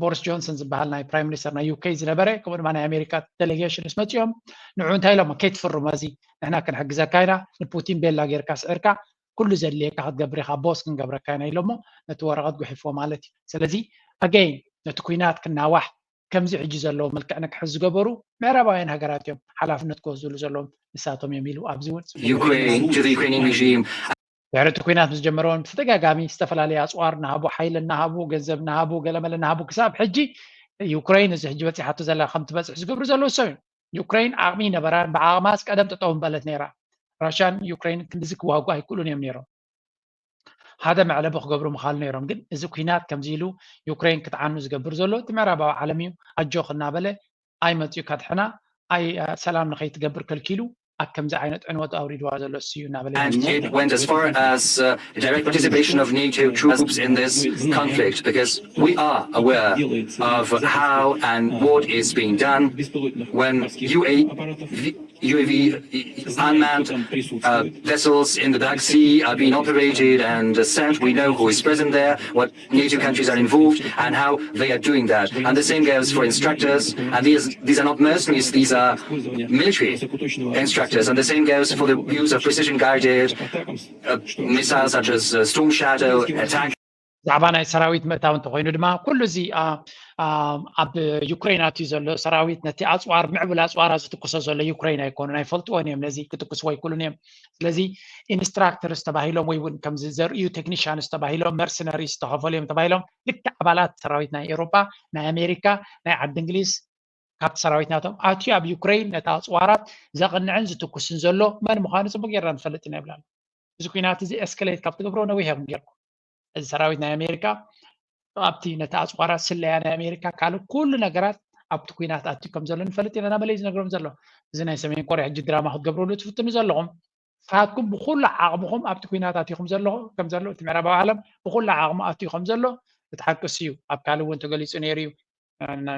ቦሪስ ጆንሰን ዝበሃል ናይ ፕራይም ሚኒስተር ናይ ዩኬ ዝነበረ ከምኡ ድማ ናይ ኣሜሪካ ዴሌጌሽን ምስ መፅኦም ንዑ እንታይ ኢሎም ከይትፍርሞ እዚ ንሕና ክንሕግዘካ ኢና ንፑቲን ቤላ ጌርካ ስዕርካ ኩሉ ዘድልየካ ክትገብር ኢካ ቦስ ክንገብረካ ኢና ኢሎሞ ነቲ ወረቀት ጉሒፍዎ ማለት እዩ ስለዚ ኣገይን ነቲ ኩናት ክናዋሕ ከምዚ ሕጂ ዘለዎ መልክዕ ንክሕዝ ዝገበሩ ምዕራባውያን ሃገራት እዮም ሓላፍነት ክወስድሉ ዘለዎም ንሳቶም እዮም ኢሉ ኣብዚ እውን Ukraine to the Ukrainian regime ድሕሪ እቲ ኩናት ምስ ጀመረ እውን ብተደጋጋሚ ዝተፈላለዩ ኣፅዋር እናሃቡ ሓይሊ እናሃቡ ገንዘብ እናሃቡ ገለመለ እናሃቡ ክሳብ ሕጂ ዩክሬን እዚ ሕጂ በፂሓቶ ዘላ ከም ትበፅሕ ዝገብሩ ዘለዉ ሰብ እዮም ዩክሬን ዓቕሚ ይነበራን ብዓቕማስ ቀደም ጠጠው ምበለት ነይራ ራሽያን ዩክሬን ክንድዚ ክዋጉ ኣይክእሉን እዮም ነይሮም ሓደ መዕለቢ ክገብሩ ምኻሉ ነይሮም ግን እዚ ኩናት ከምዚ ኢሉ ዩክሬን ክትዓኑ ዝገብር ዘሎ እቲ ምዕራባዊ ዓለም እዩ ኣጆኽ እናበለ ኣይመፅኡ ከድሕና ኣይ ሰላም ንኸይትገብር ከልኪሉ ኣብ ከምዚ ዓይነት ዕንወት ኣውሪድዋ ዘሎ እሱ እዩ እናበለ And it went as far as uh, direct participation of NATO troops in this conflict because we are aware of how and what is being done when UAV, UAV unmanned uh, vessels in the Black Sea are being operated and uh, sent. We know who is present there, what NATO countries are involved and how they are doing that. And the same goes for instructors. And these, these are not mercenaries, these are military instructors. And the same goes for the use of precision guided uh, missiles such as uh, Storm Shadow attack. ብዛዕባ ናይ ሰራዊት ምእታው እንተኮይኑ ድማ ኩሉ እዚ ኣብ ዩክሬን ኣትዩ ዘሎ ሰራዊት ነቲ ኣፅዋር ምዕብል ኣፅዋራ ዝትኩሶ ዘሎ ዩክሬን ኣይኮኑን ኣይፈልጥዎን እዮም ነዚ ክትኩስዎ ኣይክእሉን እዮም ስለዚ ኢንስትራክተርስ ተባሂሎም ወይ እውን ከምዚ ዘርእዩ ቴክኒሽያንስ ተባሂሎም መርሰነሪስ ዝተኸፈሉ እዮም ተባሂሎም ልክዕ ኣባላት ሰራዊት ናይ ኤውሮጳ ናይ ኣሜሪካ ናይ ዓዲ እንግሊዝ ካብቲ ሰራዊት ናቶም ኣትዩ ኣብ ዩክሬን ነቲ ኣፅዋራት ዘቕንዕን ዝትኩስን ዘሎ መን ምዃኑ ፅቡቅ ጌርና ንፈልጥ ኢና ይብላሉ እዚ ኩናት እዚ ኤስከሌት ካብ ትገብሮ ነዊሕ ኢኹም ጌርኩም እዚ ሰራዊት ናይ ኣሜሪካ ኣብቲ ነቲ ኣፅዋራት ስለያ ናይ ኣሜሪካ ካልእ ኩሉ ነገራት ኣብቲ ኩናት ኣትዩ ከም ዘሎ ንፈልጥ ኢና ናበለይ ዝነግሮም ዘሎ እዚ ናይ ሰሜን ኮርያ ሕጂ ድራማ ክትገብርሉ ትፍትኑ ዘለኹም ንስኻትኩም ብኩሉ ዓቕምኹም ኣብቲ ኩናት ኣትዩ ከም ዘሎ ከም ዘሎ እቲ ምዕራባዊ ዓለም ብኩሉ ዓቕሙ ኣትዩ ከም ዘሎ እቲ ሓቂ እሱ እዩ ኣብ ካልእ እውን ተገሊፁ ነይሩ እዩ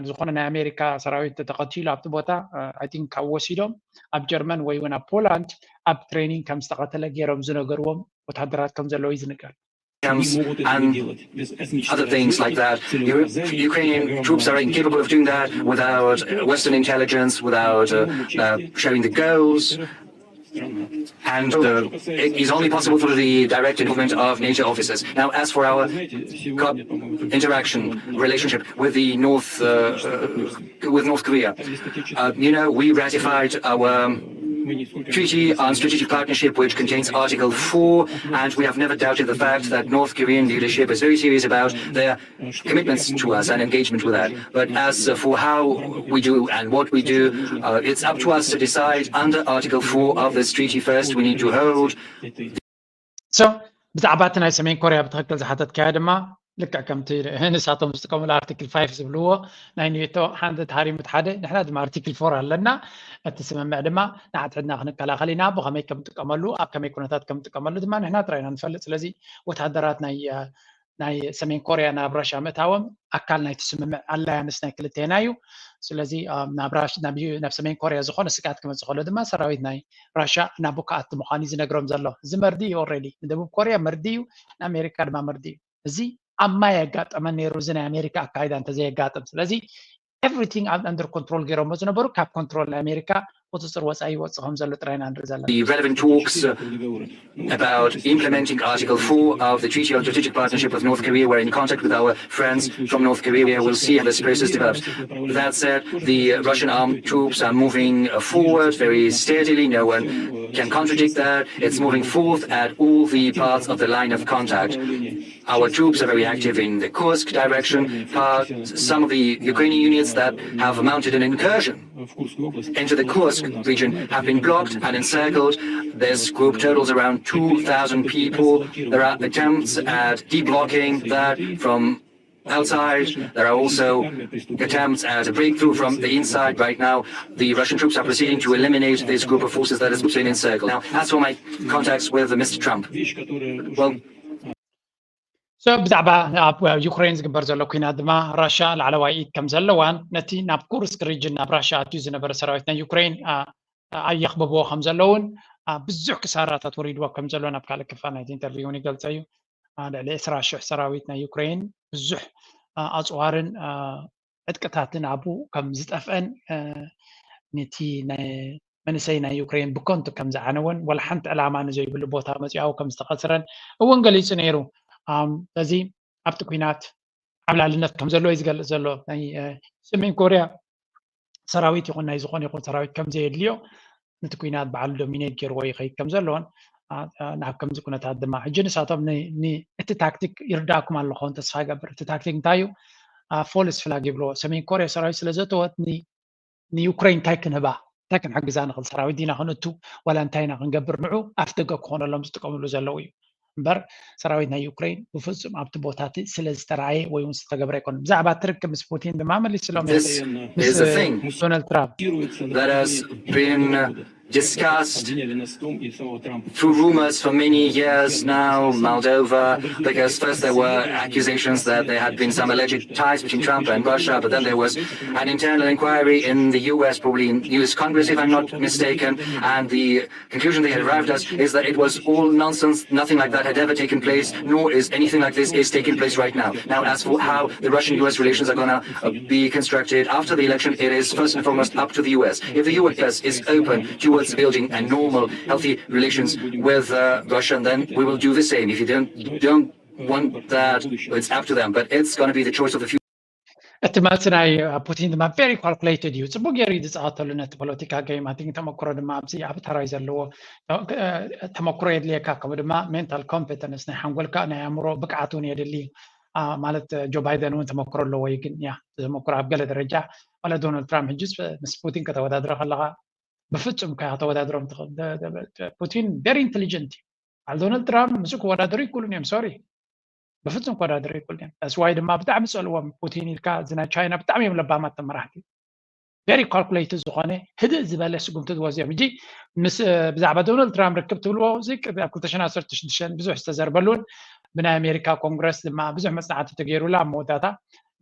ዝኾነ ናይ ኣሜሪካ ሰራዊት ተቐቲሉ ኣብቲ ቦታ I think ካብ ወሲዶም ኣብ ጀርመን ወይ እውን ኣብ ፖላንድ ኣብ ትሬኒንግ ከም ዝተቐተለ ገይሮም ዝነገርዎም ወታደራት ከም ዘለዉ እዩ ዝንገር and other things like that. Ukrainian troops are incapable of doing that without Western intelligence, without uh, uh, sharing the goals. And uh, it is only possible through the direct involvement of NATO officers. Now, as for our interaction relationship with the North, uh, uh, with North Korea, uh, you know, we ratified our treaty on strategic partnership, which contains Article four, and we have never doubted the fact that North Korean leadership is very serious about their commitments to us and engagement with that. But as for how we do and what we do, uh, it's up to us to decide under Article four of this treaty first. We need to hold. So, ብዛዕባ እቲ ናይ ሰሜን ኮርያ ብትክክል ዝሓተትካዮ ድማ ልክዕ ከምቲ ንሳቶም ዝጥቀምሉ ኣርቲክል ፋይቭ ዝብልዎ ናይ ኔቶ፣ ሓንቲ ተሃሪሙ እቲ ሓደ፣ ንሕና ድማ ኣርቲክል ፎር ኣለና። እቲ ስምምዕ ድማ ንሓድሕድና ክንከላኸል ኢና፣ ብኸመይ ከም ጥቀመሉ፣ ኣብ ከመይ ኩነታት ከም ጥቀመሉ ድማ ንሕና ጥራይ ኢና ንፈልጥ። ስለዚ ወታደራት ናይ ናይ ሰሜን ኮርያ ናብ ራሻ ምእታዎም ኣካል ናይቲ ስምምዕ ኣላያንስ ናይ ክልቴና እዩ። ስለዚ ናብ ሰሜን ኮርያ ዝኾነ ስግኣት ክመፅእ ከሎ ድማ ሰራዊት ናይ ራሻ ናብኡ ክኣቱ ምዃኑ እዩ ዝነግሮም ዘሎ። እዚ መርዲ እዩ። ኦልሬዲ ንደቡብ ኮርያ መርዲ እዩ፣ ንኣሜሪካ ድማ መርዲ እዩ። እዚ ኣብ ማይ የጋጠመ ነይሩ፣ እዚ ናይ ኣሜሪካ ኣካይዳ እንተዘየጋጥም። ስለዚ ኤቭሪቲንግ ኣብ ኣንደር ኮንትሮል ገይሮሞ ዝነበሩ ካብ ኮንትሮል ናይ ኣሜሪካ ቁፅፅር ወፃኢ ይወፅእ ከም ዘሎ ጥራይ ኢና ንርኢ ዘለና። The relevant talks about implementing Article four of the Treaty on Strategic Partnership with North Korea. We're in contact with our friends from North Korea. We'll see how this process develops. That said, the Russian armed troops are moving forward very steadily. No one can contradict that. It's moving forth at all the parts of the line of contact. Our troops are very active in the Kursk direction. Some of the Ukrainian units that have mounted an incursion into the Kursk region have been blocked and encircled. This group totals around two thousand people. There are attempts at deblocking that from outside. There are also attempts at a breakthrough from the inside. Right now, the Russian troops are proceeding to eliminate this group of forces that has been encircled. Now, as for my contacts with Mister Trump, well, So ብዛዕባ ኣብ ዩክሬን ዝግበር ዘሎ ኩናት ድማ ራሻ ላዕለዋይ ኢድ ከም ዘለዋን ነቲ ናብ ኩርስክ ሪጅን ናብ ራሻ ኣትዩ ዝነበረ ሰራዊት ናይ ዩክሬን ኣየኽብብዎ ከም ዘለውን ብዙሕ ክሳራታት ወሪድዎ ከም ዘሎ ናብ ካልእ ክፋል ናይቲ ኢንተርቪው እውን ይገልጸ እዩ። ልዕሊ ዕስራ ሽሕ ሰራዊት ናይ ዩክሬን ብዙሕ ኣፅዋርን ዕጥቅታትን ኣብኡ ከም ዝጠፍአን ነቲ መንእሰይ ናይ ዩክሬን ብኮንቱ ከም ዝዓነወን ዋላ ሓንቲ ዕላማ ንዘይብሉ ቦታ መፂኡ ከም ዝተቐስረን እውን ገሊፁ ነይሩ። እዚ ኣብቲ ኩናት ዓብላልነት ከም ዘለዎ እዩ ዝገልፅ ዘሎ። ናይ ሰሜን ኮርያ ሰራዊት ይኹን ናይ ዝኾነ ይኹን ሰራዊት ከም ዘየድልዮ ነቲ ኩናት ባዕሉ ዶሚኔት ገይርዎ ይኸይድ ከም ዘሎን ናብ ከምዚ ኩነታት ድማ ሕጂ ንሳቶም እቲ ታክቲክ ይርዳእኩም ኣለኹን ተስፋ ይገብር። እቲ ታክቲክ እንታይ እዩ? ፎልስ ፍላግ ይብልዎ። ሰሜን ኮርያ ሰራዊት ስለ ዘተወት ንዩክሬን እንታይ ክንህባ እንታይ ክንሕግዛ ንኽእል ሰራዊት ዲና ክንእቱ ዋላ እንታይ ኢና ክንገብር ንዑ ኣፍ ደገ ክኾነሎም ዝጥቀምሉ ዘለዉ እዩ። እምበር ሰራዊት ናይ ዩክሬን ብፍጹም ኣብቲ ቦታ እቲ ስለ ዝተረኣየ ወይ እውን ዝተገብረ ኣይኮነን። ብዛዕባ እቲ ርክብ ምስ ፑቲን ድማ መሊስሎም ዶናልድ ትራምፕ discussed through rumors for many years now, Moldova, because first there were accusations that there had been some alleged ties between Trump and Russia, but then there was an internal inquiry in the U S, probably in U S Congress, if I'm not mistaken, and the conclusion they had arrived at is that it was all nonsense, nothing like that had ever taken place, nor is anything like this is taking place right now. Now, as for how the Russian U S relations are going to uh, be constructed after the election, it is first and foremost up to the U S. If the U S is open towards building a normal, healthy relations with uh, Russia, then we will do the same. If you don't, don't want that, it's up to them. But it's going to be the choice of the future. እቲ መልሲ ናይ ፑቲን ድማ very calculated እዩ። ፅቡቅ ገይሩ እዩ ዝፃወተሉ ነቲ ፖለቲካ game። I think ተመክሮ ድማ ኣብዚ ኣብ ተራይ ዘለዎ ተመክሮ የድልየካ። ከምኡ ድማ mental competence ናይ ሓንጎልካ ናይ ኣእምሮ ብቅዓት እውን የድሊ። ማለት ጆ ባይደን እውን ተመክሮ ኣለዎ እዩ። ግን ያ ተመክሮ ኣብ ገለ ደረጃ ዋላ ዶናልድ ትራምፕ ሕጂ ምስ ፑቲን ከተወዳድረ ከለካ ብፍጹም ከ ከተወዳድሮም ትኽእል። ፑቲን very intelligent እዩ። በዓል ዶናልድ ትራምፕ ምስኡ ክወዳደሩ ይክእሉን እዮም። ሶሪ ብፍጹም ክወዳደሩ ይክእሉን እዮም። That's why ድማ ብጣዕሚ ጸልዎም ፑቲን ኢልካ እዚ ናይ ቻይና ብጣዕሚ እዮም ለባማት ተመራሕቲ። Very calculated ዝኾነ ህድእ ዝበለ ስጉምቲ ዝወስድ እዮም። ሕጂ ምስ ብዛዕባ ዶናልድ ትራምፕ ርክብ ትብልዎ እዚ ኣብ ክልተ ሽሕን ዓሰርተ ሽዱሽተን ብዙሕ ዝተዘርበሉን ብናይ ኣሜሪካ ኮንግረስ ድማ ብዙሕ መፅናዕቲ ተገይሩላ ኣብ መወዳእታ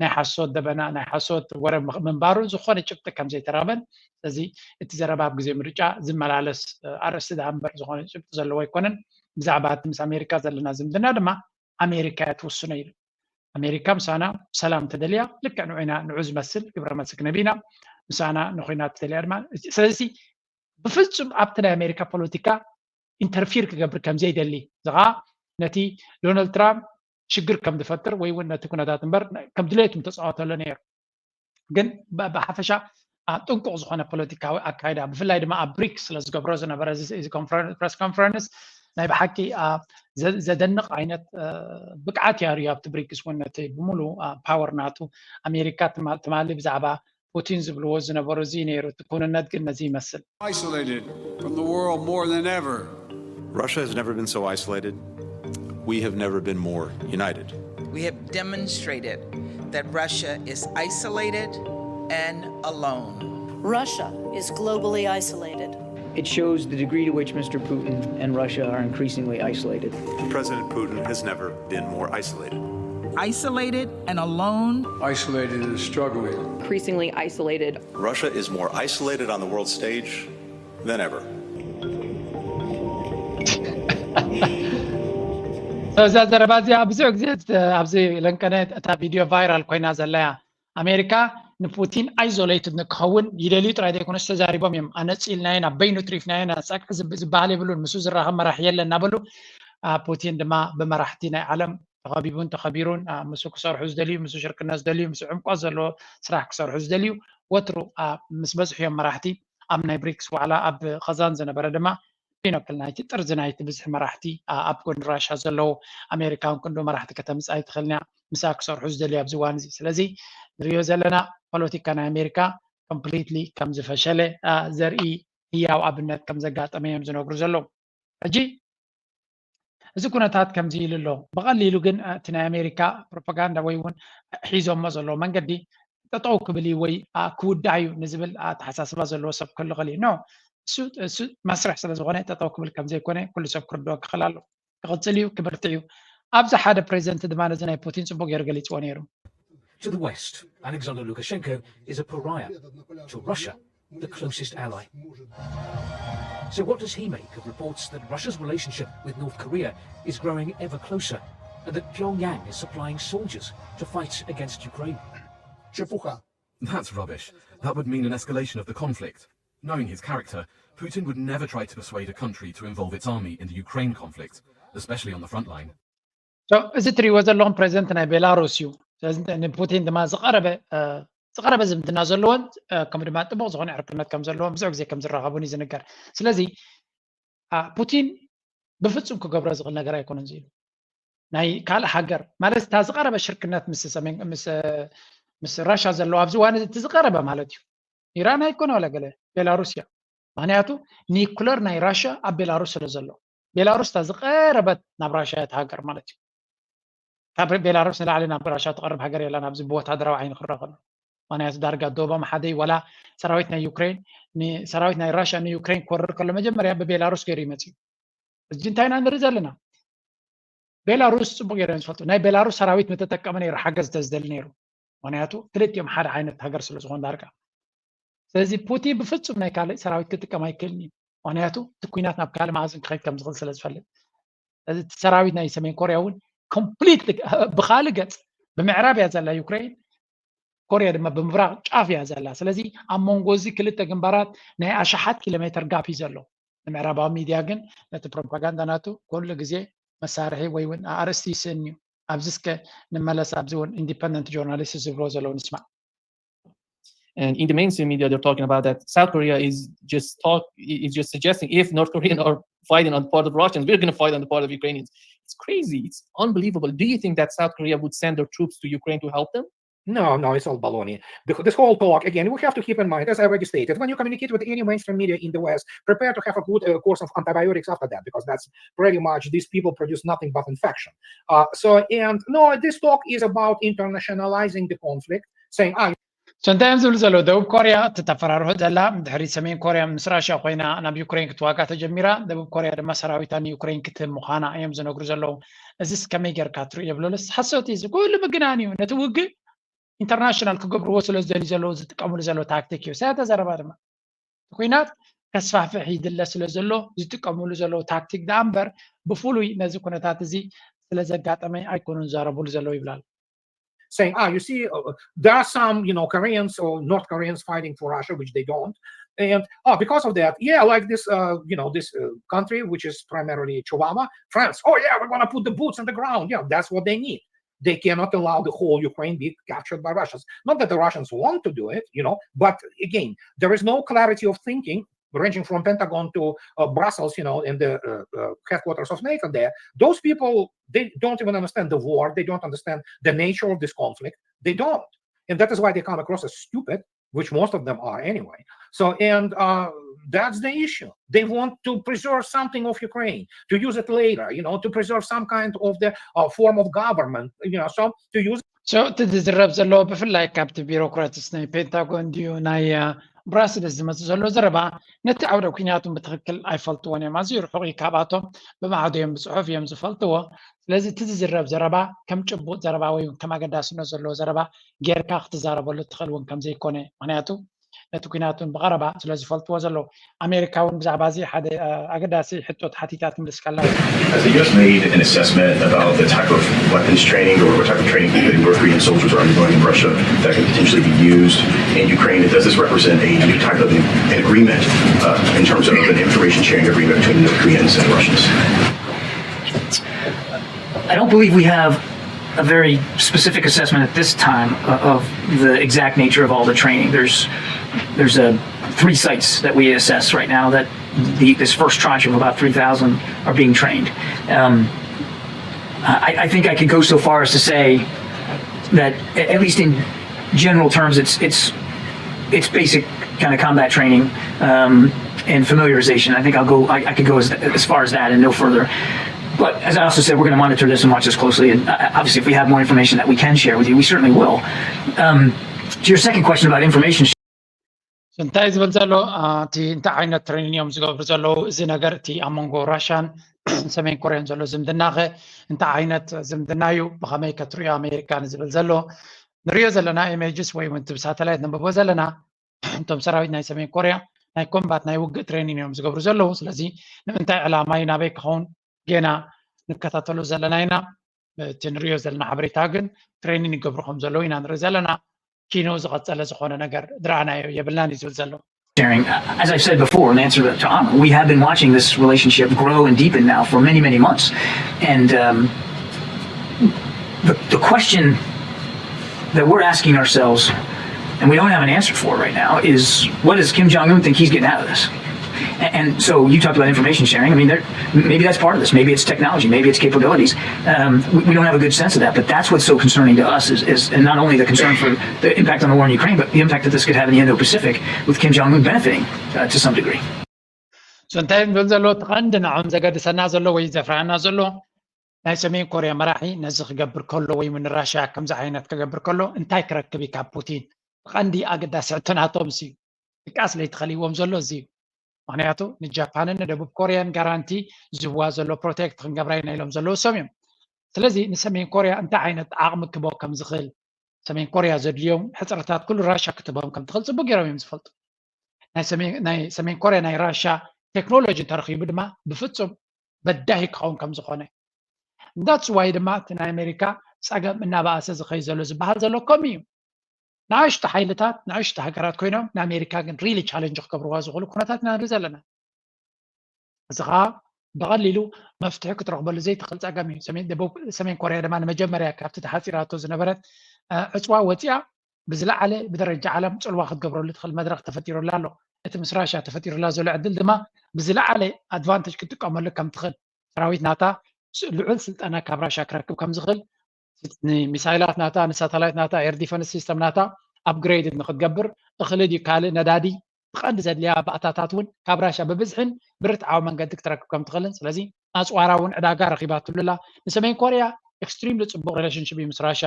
ናይ ሓሶት ደበና ናይ ሓሶት ወረ ምንባሩ ዝኾነ ጭብጢ ከም ዘይተረኸበን ስለዚ እቲ ዘረባ ኣብ ግዜ ምርጫ ዝመላለስ ኣርእስቲ ደኣ እምበር ዝኾነ ጭብጢ ዘለዎ ኣይኮነን። ብዛዕባ እቲ ምስ ኣሜሪካ ዘለና ዝምድና ድማ ኣሜሪካ እያ ትውስኖ ኢሉ። ኣሜሪካ ምሳና ሰላም ተደልያ ልክዕ ንዑ ኢና ንዑ ዝመስል ግብረ መልሲ ክነብ ኢና ምሳና ንኹናት ተደልያ ድማ ስለዚ ብፍጹም ኣብቲ ናይ ኣሜሪካ ፖለቲካ ኢንተርፊር ክገብር ከም ዘይደሊ እዚ ከዓ ነቲ ዶናልድ ትራምፕ ሽግር ከም ዝፈጥር ወይ እውን ነቲ ኩነታት እምበር ከም ድሌቱ ምተፃወተሉ ነይሩ። ግን ብሓፈሻ ጥንቁቕ ዝኾነ ፖለቲካዊ ኣካይዳ ብፍላይ ድማ ኣብ ብሪክስ ስለ ዝገብሮ ዝነበረ ፕረስ ኮንፈረንስ ናይ ብሓቂ ዘደንቕ ዓይነት ብቅዓት ያርዩ ኣብቲ ብሪክስ እውን ነቲ ብምሉ ፓወር ናቱ ኣሜሪካ ትማሊ ብዛዕባ ፑቲን ዝብልዎ ዝነበሩ እዚ ነይሩ። እቲ ክውንነት ግን ነዚ ይመስል። Russia has never been so isolated. We have never been more united. We have demonstrated that Russia is isolated and alone. Russia is globally isolated. It shows the degree to which Mister Putin and Russia are increasingly isolated. President Putin has never been more isolated. Isolated and alone. Isolated and struggling. Increasingly isolated. Russia is more isolated on the world stage than ever. እዛ ዘረባ እዚኣ ብዙሕ ግዜ ኣብዚ ለንቀነ እታ ቪድዮ ቫይራል ኮይና ዘላ እያ። ኣሜሪካ ንፑቲን ኣይዞሌትድ ንክኸውን ይደልዩ ጥራይ ዘይኮነስ ተዛሪቦም እዮም። ኣነፂልናዮ ናብ በይኑ ትሪፍናዮ ናብ ጸግዒ ዝበሃል የብሉን፣ ምስ ዝራኸብ መራሒ የለን እናበሉ ፑቲን ድማ ብመራሕቲ ናይ ዓለም ተኸቢቡን ተኸቢሩን ምስ ክሰርሑ ዝደልዩ ምስ ሽርክነት ዝደልዩ ምስ ዕምቆት ዘለዎ ስራሕ ክሰርሑ ዝደልዩ ወትሩ ምስ በዝሑ እዮም መራሕቲ። ኣብ ናይ ብሪክስ ዋዕላ ኣብ ኸዛን ዝነበረ ድማ ፒኖክል ናይቲ ጥርዚ ናይቲ ብዝሒ መራሕቲ ኣብ ጎኒ ራሻ ዘለዉ ኣሜሪካን ክንዶ መራሕቲ ከተምፅኣ ይትኽእልና ምሳ ክሰርሑ ዝደልዩ ኣብዚ እዋን እዚ። ስለዚ ንሪዮ ዘለና ፖለቲካ ናይ ኣሜሪካ ኮምፕሊትሊ ከም ዝፈሸለ ዘርኢ ህያው ኣብነት ከም ዘጋጠመ እዮም ዝነግሩ ዘለዉ። ሕጂ እዚ ኩነታት ከምዚ ኢሉ ኣሎ። ብቐሊሉ ግን እቲ ናይ ኣሜሪካ ፕሮፓጋንዳ ወይ እውን ሒዞሞ ዘለዉ መንገዲ ጠጠው ክብል እዩ ወይ ክውዳእ እዩ ንዝብል ኣተሓሳስባ ዘለዎ ሰብ ክህሉ ክእል እዩ። ኖ፣ እሱ መስርሕ ስለ ዝኾነ ጠጠው ክብል ከም ዘይኮነ ኩሉ ሰብ ክርድኦ ክኽእል ኣሎ። ክቕፅል እዩ፣ ክብርትዕ እዩ። ኣብዚ ሓደ ፕሬዚደንት ድማ ነዚ ናይ ፑቲን ፅቡቅ ገይሩ ገሊፅዎ ነይሩ። To the West, Alexander Lukashenko is a pariah. To Russia, the closest ally. So, what does he make of reports that Russia's relationship with North Korea is growing ever closer and that Pyongyang is supplying soldiers to fight against Ukraine? Чепуха. That's rubbish. That would mean an escalation of the conflict. Knowing his character, Putin would never try to persuade a country to involve its army in the Ukraine conflict, especially on the front line. እዚ እትሪእዎ ዘለኹም ፕሬዚደንት ናይ ቤላሩስ እዩ። ስለዚ ንፑቲን ድማ ዝቐረበ ዝቐረበ ዝምድና ዘለዎን ከምኡ ድማ ጥቡቕ ዝኾነ ዕርክነት ከም ዘለዎም ብዙሕ ግዜ ከም ዝራኸቡን እዩ ዝንገር። ስለዚ ፑቲን ብፍጹም ክገብሮ ዝኽእል ነገር ኣይኮነን ዝኢሉ ናይ ካልእ ሃገር ማለት እታ ዝቐረበ ሽርክነት ምስ ሰሜን ምስ ምስ ራሻ ዘለዎ ኣብዚ እዋን እቲ ዝቐረበ ማለት እዩ። ኢራን ኣይኮነ ዋላ ገለ ቤላሩስ እያ። ምክንያቱ ኒኩለር ናይ ራሻ ኣብ ቤላሩስ ስለ ዘሎ ቤላሩስ እታ ዝቐረበት ናብ ራሻ እያ ሃገር ማለት እዩ። ካብ ቤላሩስ ንላዕሊ ናብ ራሻ ትቐርብ ሃገር የላን ኣብዚ ብወታደራዊ ዓይኒ ክረኣ ከሎ። ምክንያቱ ዳርጋ ዶቦም ሓደ እዩ። ዋላ ሰራዊት ናይ ዩክሬን ሰራዊት ናይ ራሻ ንዩክሬን ክወርር ከሎ መጀመርያ ብቤላሩስ ገይሩ ይመፅእ። እዚ እንታይ ኢና ንርኢ ዘለና? ቤላሩስ ፅቡቅ ገይሮም ዝፈልጡ ናይ ቤላሩስ ሰራዊት ምተጠቀመ ነይሩ ሓገዝ ተዝደሊ ነይሩ። ምክንያቱ ክልቲኦም ሓደ ዓይነት ሃገር ስለ ዝኾኑ ዳርጋ። ስለዚ ፑቲን ብፍፁም ናይ ካልእ ሰራዊት ክጥቀም ኣይክእልን እዩ። ምክንያቱ እቲ ኩናት ናብ ካልእ መኣዝን ክኸይድ ከም ዝኽእል ስለ ዝፈልጥ። ስለዚ እቲ ሰራዊት ናይ ሰሜን ኮርያ እውን ኮምፕሊት ብካልእ ገፅ ብምዕራብ እያ ዘላ ዩክሬን፣ ኮርያ ድማ ብምብራቕ ጫፍ እያ ዘላ። ስለዚ ኣብ መንጎ እዚ ክልተ ግንባራት ናይ ኣሽሓት ኪሎ ሜተር ጋፕ እዩ ዘሎ። ንምዕራባዊ ሚድያ ግን ነቲ ፕሮፓጋንዳ ናቱ ኩሉ ግዜ መሳርሒ ወይ እውን ኣርእስቲ ይስእን እዩ። ኣብዚ እስከ ንመለስ ኣብዚ እውን ኢንዲፐንደንት ጆርናሊስት ዝብሎ ዘለዉ ንስማዕ። And in the mainstream media, they're talking about that South Korea is just talk is just suggesting if North Koreans are fighting on the part of Russians, we're going to fight on the part of Ukrainians. It's crazy. It's unbelievable. Do you think that South Korea would send their troops to Ukraine to help them? No, no, it's all baloney. The, this whole talk, again, we have to keep in mind, as I already stated, when you communicate with any mainstream media in the West, prepare to have a good uh, course of antibiotics after that, because that's pretty much these people produce nothing but infection. Uh, so, and no, this talk is about internationalizing the conflict, saying, ah, So እንታይ እዮም ዝብሉ ዘለዉ? ደቡብ ኮርያ እትተፈራርሑ ዘላ ድሕሪ ሰሜን ኮርያ ምስ ራሽያ ኮይና ናብ ዩክሬን ክትዋጋ ተጀሚራ፣ ደቡብ ኮርያ ድማ ሰራዊታ ንዩክሬን ክትህብ ምዃና እዮም ዝነግሩ ዘለዉ። እዚስ ከመይ ጌርካ ትርእዮ ብለሉስ ሓሶት እዩ። እዚ ኩሉ ምግናን እዩ። ነቲ ውግእ ኢንተርናሽናል ክገብርዎ ስለ ዝደልዩ ዘለዉ ዝጥቀምሉ ዘለዉ ታክቲክ እዩ። ሰያተ ዘረባ ድማ እቲ ኩናት ከስፋፍሕ ይድለ ስለ ዘሎ ዝጥቀምሉ ዘለዉ ታክቲክ ደኣ እምበር ብፍሉይ ነዚ ኩነታት እዚ ስለ ዘጋጠመ ኣይኮኑን ዝዛረብሉ ዘለዉ ይብላል። Saying, ah, you see, uh, there are some, you know, Koreans or North Koreans fighting for Russia, which they don't. And ah, because of that, yeah, like this, uh, you know, this uh, country, which is primarily Chihuahua, France. Oh, yeah, we're going to put the boots on the ground. Yeah, that's what they need. They cannot allow the whole Ukraine be captured by Russians. Not that the Russians want to do it, you know, but again, there is no clarity of thinking ranging from Pentagon to uh, Brussels, you know, in the uh, uh, headquarters of NATO there, those people, they don't even understand the war. They don't understand the nature of this conflict. They don't. And that is why they come across as stupid, which most of them are anyway. So, and uh, that's the issue. They want to preserve something of Ukraine, to use it later, you know, to preserve some kind of the uh, form of government, you know, so to use. So እቲ ዝዝረብ ዘሎ ብፍላይ ካብቲ ቢሮክራትስ ናይ ፔንታጎን ድዩ ናይ ብራስልስ ዝመፅእ ዘሎ ዘረባ ነቲ ዓውደ ኩናቱን ብትክክል ኣይፈልጥዎን እዮም። ኣዝዩ ርሑቕ እዩ ካብኣቶም፣ ብማዕዶ እዮም ብፅሑፍ እዮም ዝፈልጥዎ። ስለዚ እቲ ዝዝረብ ዘረባ ከም ጭቡጥ ዘረባ ወይ ከም ኣገዳስነት ዘለዎ ዘረባ ጌርካ ክትዛረበሉ ትኽእል እውን ከምዘይኮነ፣ ምክንያቱ ነቲ ኩናቱን ብቐረባ ስለ ዝፈልጥዎ ዘለዉ። ኣሜሪካ እውን ብዛዕባ እዚ ሓደ ኣገዳሲ ሕቶ ተሓቲታ ትምልስ ከላ። Has the U S made an assessment about the type of weapons training or what type of training that North Korean soldiers are undergoing in Russia that could potentially be used in Ukraine? And does this represent a new type of agreement uh, in terms of an information sharing agreement between the North Koreans and the Russians? I don't believe we have a very specific assessment at this time of the exact nature of all the training. There's there's a three sites that we assess right now that the, this first tranche of about three thousand are being trained. Um, I, I think I could go so far as to say that, at least in general terms, it's it's it's basic kind of combat training um, and familiarization. I think I'll go. I, I could go as, as far as that and no further. But as I also said, we're going to monitor this and watch this closely. And uh, obviously, if we have more information that we can share with you, we certainly will. Um, to your second question about information. እንታይ ዝብል ዘሎ እቲ እንታይ ዓይነት ትሬኒን እዮም ዝገብሩ ዘለዉ? እዚ ነገር እቲ ኣብ መንጎ ራሽያን ሰሜን ኮርያን ዘሎ ዝምድና ኸ እንታይ ዓይነት ዝምድና እዩ? ብኸመይ ከትሪኦ ኣሜሪካ ንዝብል ዘሎ ንሪኦ ዘለና ኢሜጅስ ወይ እውን እቲ ብሳተላይት ነንብቦ ዘለና እቶም ሰራዊት ናይ ሰሜን ኮርያ ናይ ኮምባት ናይ ውግእ ትሬኒን እዮም ዝገብሩ ዘለዉ። ስለዚ ንምንታይ ዕላማ እዩ ናበይ ክኸውን ጌና ንከታተሉ ዘለና ኢና። እቲ ንሪኦ ዘለና ሓበሬታ ግን ትሬኒን ይገብሩ ከም ዘለዉ ኢና ንርኢ ዘለና። ኪኖ ዝቐጸለ ዝኾነ ነገር ዝረኣናዮ የብልናን እዩ ዝብል ዘሎ። As I've said before, in answer to Anna, we have been watching this relationship grow and deepen now for many, many months. And um, the, the question that we're asking ourselves, and we don't have an answer for right now, is what does Kim Jong Un think he's getting out of this? And so you talked about information sharing. I mean, there, maybe that's part of this. Maybe it's technology. Maybe it's capabilities. Um, we, we, don't have a good sense of that. But that's what's so concerning to us is, is and not only the concern for the impact on the war in Ukraine, but the impact that this could have in the Indo-Pacific with Kim Jong-un benefiting uh, to some degree. So እንታይ ንብል ዘሎ እቲ ቀንዲ ንዖም ዘገድሰና ዘሎ ወይ ዘፍርሃና ዘሎ ናይ ሰሜን ኮርያ መራሒ ነዚ ክገብር ከሎ ወይ እውን ራሽያ ከምዚ ዓይነት ክገብር ከሎ እንታይ ክረክብ እዩ ካብ ፑቲን? ቀንዲ ኣገዳሲ ሕቶ ናቶም እዩ። ድቃስ ለይተኸልይዎም ዘሎ እዚ እዩ። ምክንያቱ ንጃፓንን ንደቡብ ኮርያን ጋራንቲ ዝህዋ ዘሎ ፕሮቴክት ክንገብራ ኢና ኢሎም ዘለዉ እሶም እዮም። ስለዚ ንሰሜን ኮርያ እንታይ ዓይነት ዓቕሚ ክቦ ከም ዝኽእል ሰሜን ኮርያ ዘድልዮም ሕፅረታት ኩሉ ራሻ ክትቦም ከም ትኽእል ፅቡቅ ገይሮም እዮም ዝፈልጡ። ናይ ሰሜን ኮርያ ናይ ራሻ ቴክኖሎጂ እንተረኺቡ ድማ ብፍፁም በዳሂ ክኸውን ከም ዝኾነ that's why ድማ እቲ ናይ ኣሜሪካ ፀገም እናባእሰ ዝኸይ ዘሎ ዝበሃል ዘሎ ከምኡ እዩ። ንኣሽቱ ሓይልታት ንኣሽቱ ሃገራት ኮይኖም ንኣሜሪካ ግን really challenge ክገብርዋ ዝኽእሉ ኩነታት ኢና ንርኢ ዘለና። እዚ ከዓ ብቐሊሉ መፍትሒ ክትረኽበሉ ዘይትኽእል ፀገም እዩ። ሰሜን ኮርያ ድማ ንመጀመርያ ካብቲ ተሓፂራቶ ዝነበረት ዕፅዋ ወፂኣ ብዝለዓለ ብደረጃ ዓለም ፅልዋ ክትገብረሉ ትኽእል መድረክ ተፈጢሩላ ኣሎ። እቲ ምስ ራሻ ተፈጢሩላ ዘሎ ዕድል ድማ ብዝለዓለ ኣድቫንቴጅ ክትጥቀመሉ ከም ትኽእል ሰራዊት ናታ ልዑል ስልጠና ካብ ራሻ ክረክብ ከም ዝኽእል ንሚሳይላት ናታ ንሳተላይት ናታ ኤር ዲፈንስ ሲስተም ናታ ኣፕግሬድድ ንክትገብር እኽሊ ድዩ ካልእ ነዳዲ ብቐንዲ ዘድልያ ባእታታት እውን ካብ ራሻ ብብዝሕን ብርትዓዊ መንገዲ ክትረክብ ከም ትኽእልን ስለዚ ኣፅዋራ እውን ዕዳጋ ረኺባትሉ ኣላ። ንሰሜን ኮርያ ኤክስትሪምሊ ፅቡቅ ሪሌሽንሽፕ እዩ ምስ ራሻ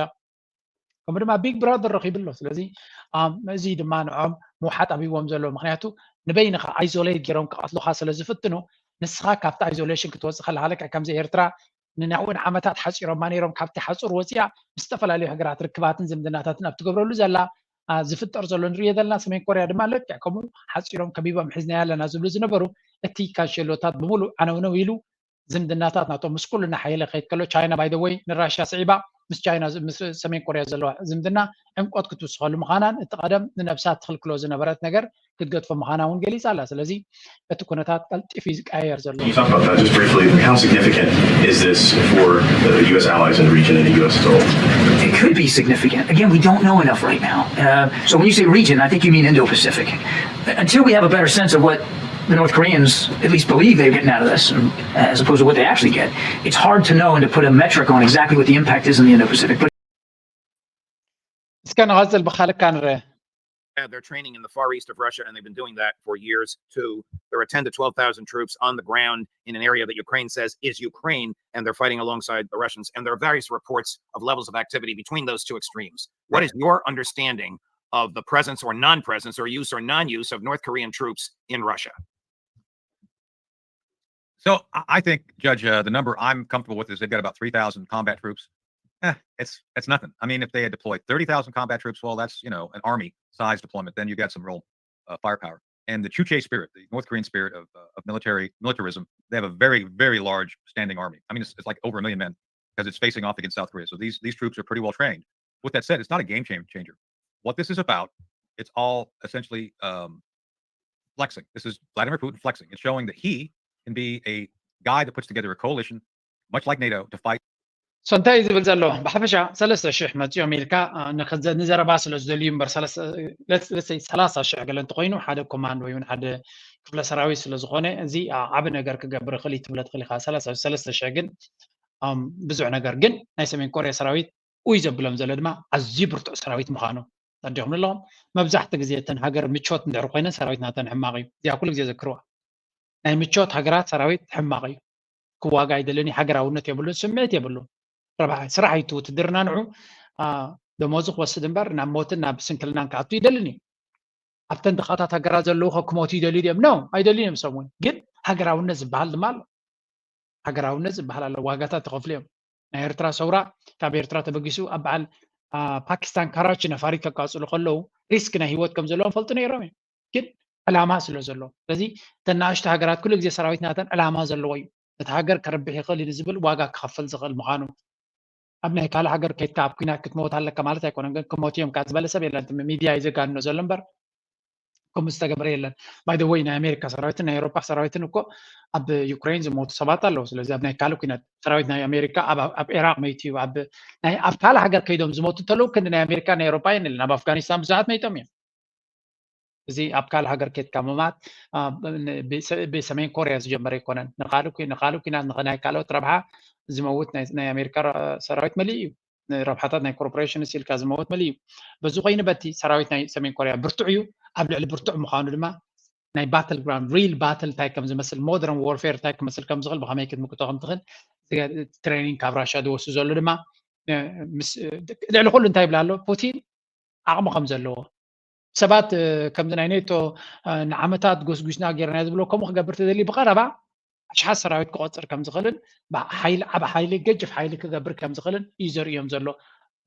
ከምኡ ድማ ቢግ ብራደር ረኺቡ ኣሎ። ስለዚ እዚ ድማ ንዖም ምውሓጥ ኣብዎም ዘሎ ምክንያቱ ንበይንኻ ኣይዞሌት ገይሮም ክቐትሉኻ ስለ ዝፍትኑ ንስኻ ካብቲ ኣይዞሌሽን ክትወፅእ ከለካ ልክዕ ከምዚ ኤርትራ ንናብኡ ንዓመታት ሓፂሮማ ነይሮም ካብቲ ሓፁር ወፂኣ ምስ ዝተፈላለዩ ሃገራት ርክባትን ዝምድናታትን ኣብ ትገብረሉ ዘላ ዝፍጠር ዘሎ ንሪኦ ዘለና ሰሜን ኮርያ ድማ ልክዕ ከምኡ ሓፂሮም ከቢቦም ሒዝናያ ኣለና ዝብሉ ዝነበሩ እቲ ካንሸሎታት ብምሉእ ዓነውነው ኢሉ ዝምድናታት ናቶም ምስ ኩሉ እናሓየለ ክኸይድ ከሎ ቻይና by the way ንራሽያ ስዒባ ምስ ቻይና ምስ ሰሜን ኮርያ ዘለዋ ዝምድና ዕምቆት ክትውስኸሉ ምዃናን እቲ ቀደም ንነብሳ ትኽልክሎ ዝነበረት ነገር ክትገድፎ ምዃና እውን ገሊጻ ኣላ። ስለዚ እቲ ኩነታት ቀልጢፉ እዩ ዝቀያየር ዘሎ። Can you talk about that just briefly? How significant is this for the U S allies in the region and the U S as a whole? It could be significant. Again, we don't know enough right now. Uh, so when you say region, I think you mean Indo-Pacific. Until we have a better sense of what the North Koreans at least believe they're getting out of this, and, uh, as opposed to what they actually get, it's hard to know and to put a metric on exactly what the impact is in the Indo-Pacific. But እስከ ንቐጽል ብኻልካ ንረ Yeah, they're training in the far east of Russia, and they've been doing that for years too. There are ten to twelve thousand troops on the ground in an area that Ukraine says is Ukraine, and they're fighting alongside the Russians. And there are various reports of levels of activity between those two extremes. What is your understanding of the presence or non-presence or use or non-use of North Korean troops in Russia? So I I think, Judge, uh, the number I'm comfortable with is they've got about three thousand combat troops. Eh, it's it's nothing. I mean, if they had deployed thirty thousand combat troops, well, that's, you know, an army size deployment. Then you got some real uh, firepower. And the Chuche spirit, the North Korean spirit of, uh, of military militarism, they have a very, very large standing army. I mean, it's, it's like over a million men because it's facing off against South Korea. So these these troops are pretty well trained. With that said, it's not a game cha- changer. What this is about, it's all essentially um, flexing. This is Vladimir Putin flexing. It's showing that he can be a guy that puts together a coalition, much like NATO, to fight. So እንታይ እዩ ዝብል ዘሎ? ብሓፈሻ ሰለስተ ሽሕ መፂኦም ኢልካ ንዘረባ ስለ ዝደልዩ እምበር ሰላሳ ሽሕ ገለ እንተኮይኑ ሓደ ኮማንድ ወይ ሓደ ክፍለ ሰራዊት ስለ ዝኾነ እዚ ዓብ ነገር ክገብር ይኽእል እዩ ትብለ ትኽእል ኢኻ። ሰለስተ ሽሕ ግን ብዙሕ ነገር ግን ናይ ሰሜን ኮርያ ሰራዊት ኡይ ዘብሎም ዘሎ ድማ ኣዝዩ ብርቱዕ ሰራዊት ምዃኑ ኣዲኹም ኣለኹም። መብዛሕትኡ ግዜ እተን ሃገር ምቾት እንድሕር ኮይነን ሰራዊት ናተን ሕማቕ እዩ። እዚኣ ኩሉ ግዜ ዘክርዋ። ናይ ምቾት ሃገራት ሰራዊት ሕማቕ እዩ። ክዋጋ ኣይደልን እዩ። ሃገራውነት የብሉን፣ ስምዒት የብሉን። ረብሓ ስራሕ እዩ እቲ ውትድርና ንዑ ደሞዙ ክወስድ እምበር ናብ ሞትን ናብ ስንክልናን ክኣቱ ይደልን እዩ። ኣብተን ድኻታት ሃገራት ዘለዉ ከ ክሞቱ ይደልዩ ድዮም? ኖ ኣይደልዩን እዮም። ሰብ እውን ግን ሃገራውነት ዝበሃል ድማ ኣሎ። ሃገራውነት ዝበሃል ኣሎ። ዋጋታት ተኸፍሉ እዮም። ናይ ኤርትራ ሰውራ ካብ ኤርትራ ተበጊሱ ኣብ በዓል ፓኪስታን ካራቺ ነፋሪት ከቃፅሉ ከለዉ ሪስክ ናይ ህይወት ከም ዘለዎም ፈልጡ ነይሮም እዮም። ግን ዕላማ ስለ ዘሎ ስለዚ እተን ንኣሽቱ ሃገራት ኩሉ ግዜ ሰራዊት ናተን ዕላማ ዘለዎ እዩ። እቲ ሃገር ከርብሕ ይኽእል እዩ ዝብል ዋጋ ክኸፍል ዝኽእል ምዃኑ ኣብ ናይ ካልእ ሃገር ከይድካ ኣብ ኩናት ክትመውት ኣለካ ማለት ኣይኮነን። ግን ክሞት እዮም ካብ ዝበለ ሰብ የለን። ሚድያ እዩ ዘጋንኖ ዘሎ እምበር ከምኡ ዝተገበረ የለን። ባይ ወይ ናይ ኣሜሪካ ሰራዊትን ናይ ኤሮፓ ሰራዊትን እኮ ኣብ ዩክሬን ዝሞቱ ሰባት ኣለዉ። ስለዚ ኣብ ናይ ካልእ ኩናት ሰራዊት ናይ ኣሜሪካ ኣብ ኢራቅ መይቱ እዩ። ኣብ ካልእ ሃገር ከይዶም ዝሞቱ እንተለዉ ክንዲ ናይ ኣሜሪካ ናይ ኤሮፓ የን የለን። ኣብ ኣፍጋኒስታን ብዙሓት መይቶም እዮም። እዚ ኣብ ካልእ ሃገር ከይድካ ምማት ብሰሜን ኮርያ ዝጀመረ ኣይኮነን። ንካልእ ኩናት ንናይ ካልኦት ረብሓ ዝመውት ናይ ኣሜሪካ ሰራዊት መሊእ እዩ። ረብሓታት ናይ ኮርፖሬሽን ሲልካ ዝመውት መሊእ እዩ። በዚ ኮይኑ በቲ ሰራዊት ናይ ሰሜን ኮርያ ብርቱዕ እዩ። ኣብ ልዕሊ ብርቱዕ ምዃኑ ድማ ናይ ባትል ግራውንድ ሪል ባትል እንታይ ከም ዝመስል ሞደርን ዎርፌር እንታይ ክመስል ከም ዝኽእል ብኸመይ ክትምክቶ ከም ትኽእል ትሬኒንግ ካብ ራሻ ዝወስዱ ዘሎ ድማ ልዕሊ ኩሉ እንታይ ይብላ ኣሎ ፑቲን ዓቕሚ ከም ዘለዎ ሰባት ከምዚ ናይ ኔቶ ንዓመታት ጎስጉስና ጌርና ዝብሎ ከምኡ ክገብር ተደልዩ ብቐረባ ኣሽሓት ሰራዊት ክቆፅር ከም ዝኽእልን ሓይሊ ዓብ ሓይሊ ገጅፍ ሓይሊ ክገብር ከም ዝኽእልን እዩ ዘርእዮም ዘሎ።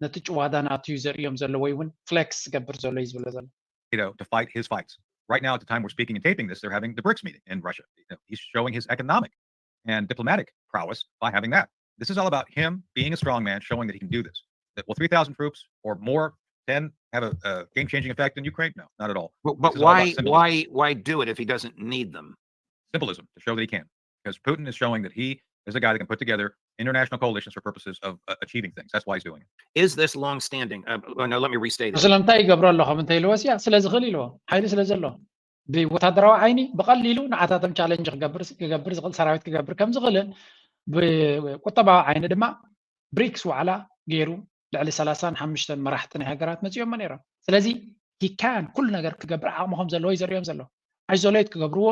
ነቲ ጭዋዳ ናቱ እዩ ዘርእዮም ዘሎ ወይ እውን ፍሌክስ ዝገብር ዘሎ እዩ ዝብሎ ዘሎ። You know, to fight his fights. Right now, at the time we're speaking and taping this, they're having the BRICS meeting in Russia. You know, he's showing his economic and diplomatic prowess by having that. This is all about him being a strong man, showing that he can do this. That, well, three thousand troops or more can have a, a game-changing effect in Ukraine? No, not at all. But, but why why why do it if he doesn't need them? Symbolism to show that he can, because Putin is showing that he is a guy that can put together international coalitions for purposes of uh, achieving things. That's why he's doing it. Is this long-standing? Uh, no, let me restate it. ስለምንታይ ይገብሮ ኣለኹም እንተ ኢልዎስ ያ ስለ ዝኽእል ኢልዎ ሓይሊ ስለ ዘለዎ ብወታደራዊ ዓይኒ ብቐሊሉ ንዓታቶም ቻለንጅ ክገብር ክገብር ዝኽእል ሰራዊት ክገብር ከም ዝኽእልን ብቁጠባዊ ዓይኒ ድማ ብሪክስ ዋዕላ ገይሩ ልዕሊ ሰላሳን ሓሙሽተን መራሕቲ ናይ ሃገራት መፂኦሞ ነይሮም። ስለዚ ሂካን ኩሉ ነገር ክገብር ዓቕሚ ከም ዘለዎ እዩ ዘርእዮም ዘሎ። ኣይዞሌት ክገብርዎ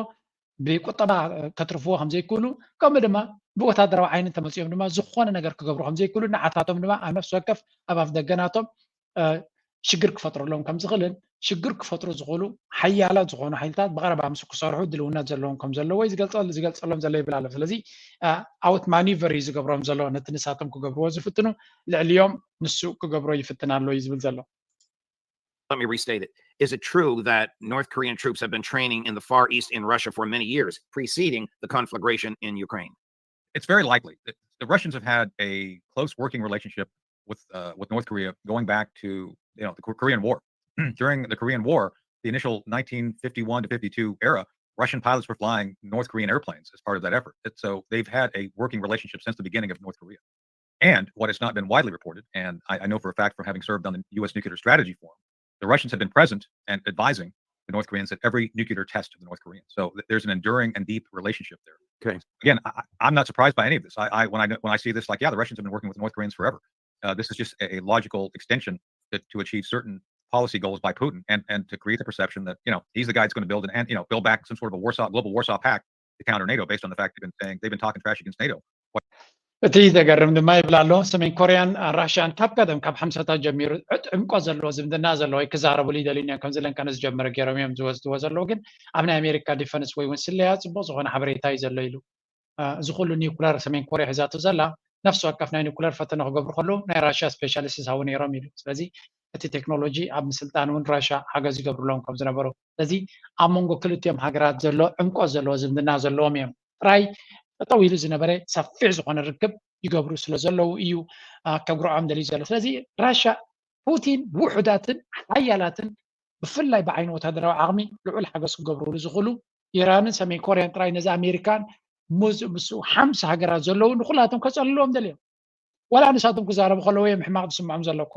ብቁጠባ ከትርፍዎ ከም ዘይክእሉ ከምኡ ድማ ብወታደራዊ ዓይኒ እንተመፂኦም ድማ ዝኾነ ነገር ክገብሩ ከም ዘይክእሉ ንዓታቶም ድማ ኣብ ነፍሲ ወከፍ ኣብ ኣፍ ደገናቶም ሽግር ክፈጥረሎም ከም ዝኽእልን ሽግር ክፈጥሩ ዝኽእሉ ሓያላት ዝኾኑ ሓይልታት ብቐረባ ምስ ክሰርሑ ድልውነት ዘለዎም ከም ዘለዎ ዝገልፀሎም ዘሎ ይብል ኣሎ። ስለዚ ኣውት ማኒቨር እዩ ዝገብሮም ዘሎ ነቲ ንሳቶም ክገብርዎ ዝፍትኑ ልዕሊኦም ንሱ ክገብሮ ይፍትን ኣሎ እዩ ዝብል ዘሎ። Let me restate it. Is it true that North Korean troops have been training in the Far East in Russia for many years, preceding the conflagration in Ukraine? It's very likely. The, the Russians have had a close working relationship with uh, with North Korea going back to you know the Korean War. During the Korean War, the initial nineteen fifty-one to fifty-two era, Russian pilots were flying North Korean airplanes as part of that effort. So they've had a working relationship since the beginning of North Korea. And what has not been widely reported, and I, I know for a fact from having served on the U S Nuclear Strategy Forum, the Russians have been present and advising the North Koreans at every nuclear test of the North Koreans. So there's an enduring and deep relationship there. Okay. Again, I, I'm not surprised by any of this. I, I when I when I see this, like, yeah, the Russians have been working with the North Koreans forever. Uh, this is just a, a logical extension to, to achieve certain policy goals by Putin and, and to create the perception that, you know, he's the guy that's going to build an, you know, build back some sort of a Warsaw, global Warsaw Pact to counter NATO based on the fact they've been saying, they've been talking trash against NATO. እቲ ዘገርም ድማ ይብል ኣሎ፣ ሰሜን ኮርያን ራሽያን ካብ ቀደም ካብ ሓምሳታት ጀሚሩ ዕጥዕምቆ ዘለዎ ዝምድና ዘለዎ ክዛረብሉ ይደልዩ እዮም። ከምዚ ለንቀነ ዝጀመረ ገይሮም እዮም ዝወስድዎ ዘለዉ። ግን ኣብ ናይ ኣሜሪካ ዲፈንስ ወይ እውን ስለያ ፅቡቅ ዝኾነ ሓበሬታ እዩ ዘሎ ኢሉ። እዚ ኩሉ ኒኩለር ሰሜን ኮርያ ሒዛቶ ዘላ ነፍሲ ወከፍ ናይ ኒኩለር ፈተነ ክገብሩ ከለዉ ናይ ራሽያ ስፔሻሊስት ዝሃቡ ነይሮም ኢሉ። ስለዚ እቲ ቴክኖሎጂ ኣብ ምስልጣን እውን ራሽያ ሓገዝ ይገብርሎም ከም ዝነበሩ። ስለዚ ኣብ መንጎ ክልቲኦም ሃገራት ዘሎ ዕምቆት ዘለዎ ዝምድና ዘለዎም እዮም። ጥራይ ጠጠው ኢሉ ዝነበረ ሰፊሕ ዝኾነ ርክብ ይገብሩ ስለ ዘለዉ እዩ ከጉርዖም ደልዩ ዘሎ። ስለዚ ራሽያ ፑቲን ውሑዳትን ሓያላትን ብፍላይ ብዓይኒ ወታደራዊ ዓቕሚ ልዑል ሓገዝ ክገብርሉ ዝኽእሉ ኢራንን ሰሜን ኮርያን ጥራይ ነዚ ኣሜሪካን ምስ ሓምሳ ሃገራት ዘለዉ ንኩላቶም ከፀልልዎም ደልዮም። ዋላ ንሳቶም ክዛረቡ ከለዉ እዮም ሕማቕ ዝስምዖም ዘሎ እኮ።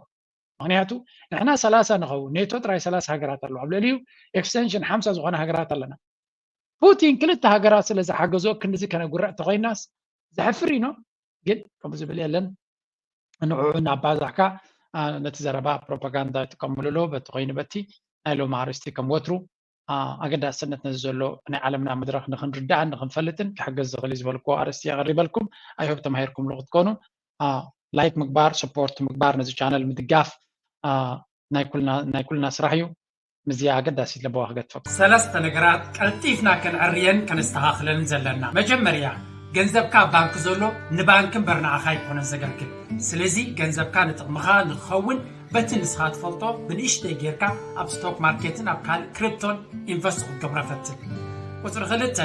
ምክንያቱ ንሕና ሰላሳ ንኸውን፣ ኔቶ ጥራይ ሰላሳ ሃገራት ኣለዉ፣ ኣብ ልዕሊኡ ኤክስቴንሽን ሓምሳ ዝኾነ ሃገራት ኣለና። ፑቲን ክልተ ሃገራት ስለ ዝሓገዞ ክንድዚ ከነጉርዕ ተኮይናስ ዘሕፍር እዩ። ግን ከምኡ ዝብል የለን። ንዕዑ እናባዛሕካ ነቲ ዘረባ ፕሮፓጋንዳ ይጥቀምሉ ኣለዉ። በቲ ኮይኑ በቲ ናይ ሎሚ ኣርእስቲ ከም ወትሩ ኣገዳስነት ነዚ ዘሎ ናይ ዓለምና መድረኽ ንክንርዳእን ንክንፈልጥን ክሕግዝ ዝኽእል እዩ ዝበልክዎ ኣርእስቲ የቐሪበልኩም። ኣይሆፕ ተማሂርኩምሉ ክትኮኑ። ላይክ ምግባር፣ ሰፖርት ምግባር፣ ነዚ ቻነል ምድጋፍ ናይ ኩልና ስራሕ እዩ። ምስዚኣ ኣገዳሲት ለበዋ ክገድፈኩም። ሰለስተ ነገራት ቀልጢፍና ከነዕርየን ከነስተኻኽለን ዘለና። መጀመርያ፣ ገንዘብካ ኣብ ባንክ ዘሎ ንባንክ እምበር ንዓኻ ኣይኮነን ዘገልግል። ስለዚ ገንዘብካ ንጥቕምኻ ንክኸውን በቲ ንስኻ ትፈልጦ ብንእሽተይ ጌርካ ኣብ ስቶክ ማርኬትን ኣብ ካልእ ክሪፕቶን ኢንቨስት ክትገብሮ ፈትን። ቁፅሪ ክልተ፣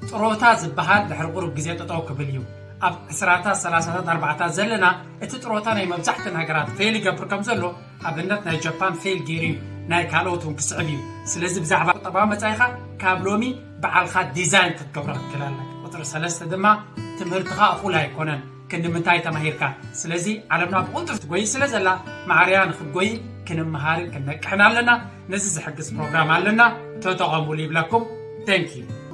ጥሮታ ዝበሃል ድሕሪ ቁሩብ ግዜ ጠጠው ክብል እዩ። ኣብ ዕስራታት፣ ሰላሳታት፣ ኣርባዕታት ዘለና እቲ ጥሮታ ናይ መብዛሕተን ሃገራት ፌል ይገብር ከም ዘሎ ኣብነት ናይ ጃፓን ፌል ገይሩ እዩ፣ ናይ ካልኦት እውን ክስዕብ እዩ። ስለዚ ብዛዕባ ቁጠባዊ መጻኢኻ ካብ ሎሚ በዓልኻ ዲዛይን ክትገብሮ ክትክእል ኣለካ። ቁፅሪ ሰለስተ ድማ ትምህርትኻ እኹል ኣይኮነን። ክንዲ ምንታይ ተማሂርካ? ስለዚ ዓለምና ብቕልጡፍ ትጎይ ስለ ዘላ ማዕርያ ንክትጎይ ክንመሃርን ክንነቅሕን ኣለና። ነዚ ዝሕግዝ ፕሮግራም ኣለና፣ ተጠቐሙሉ ይብለኩም። Thank you።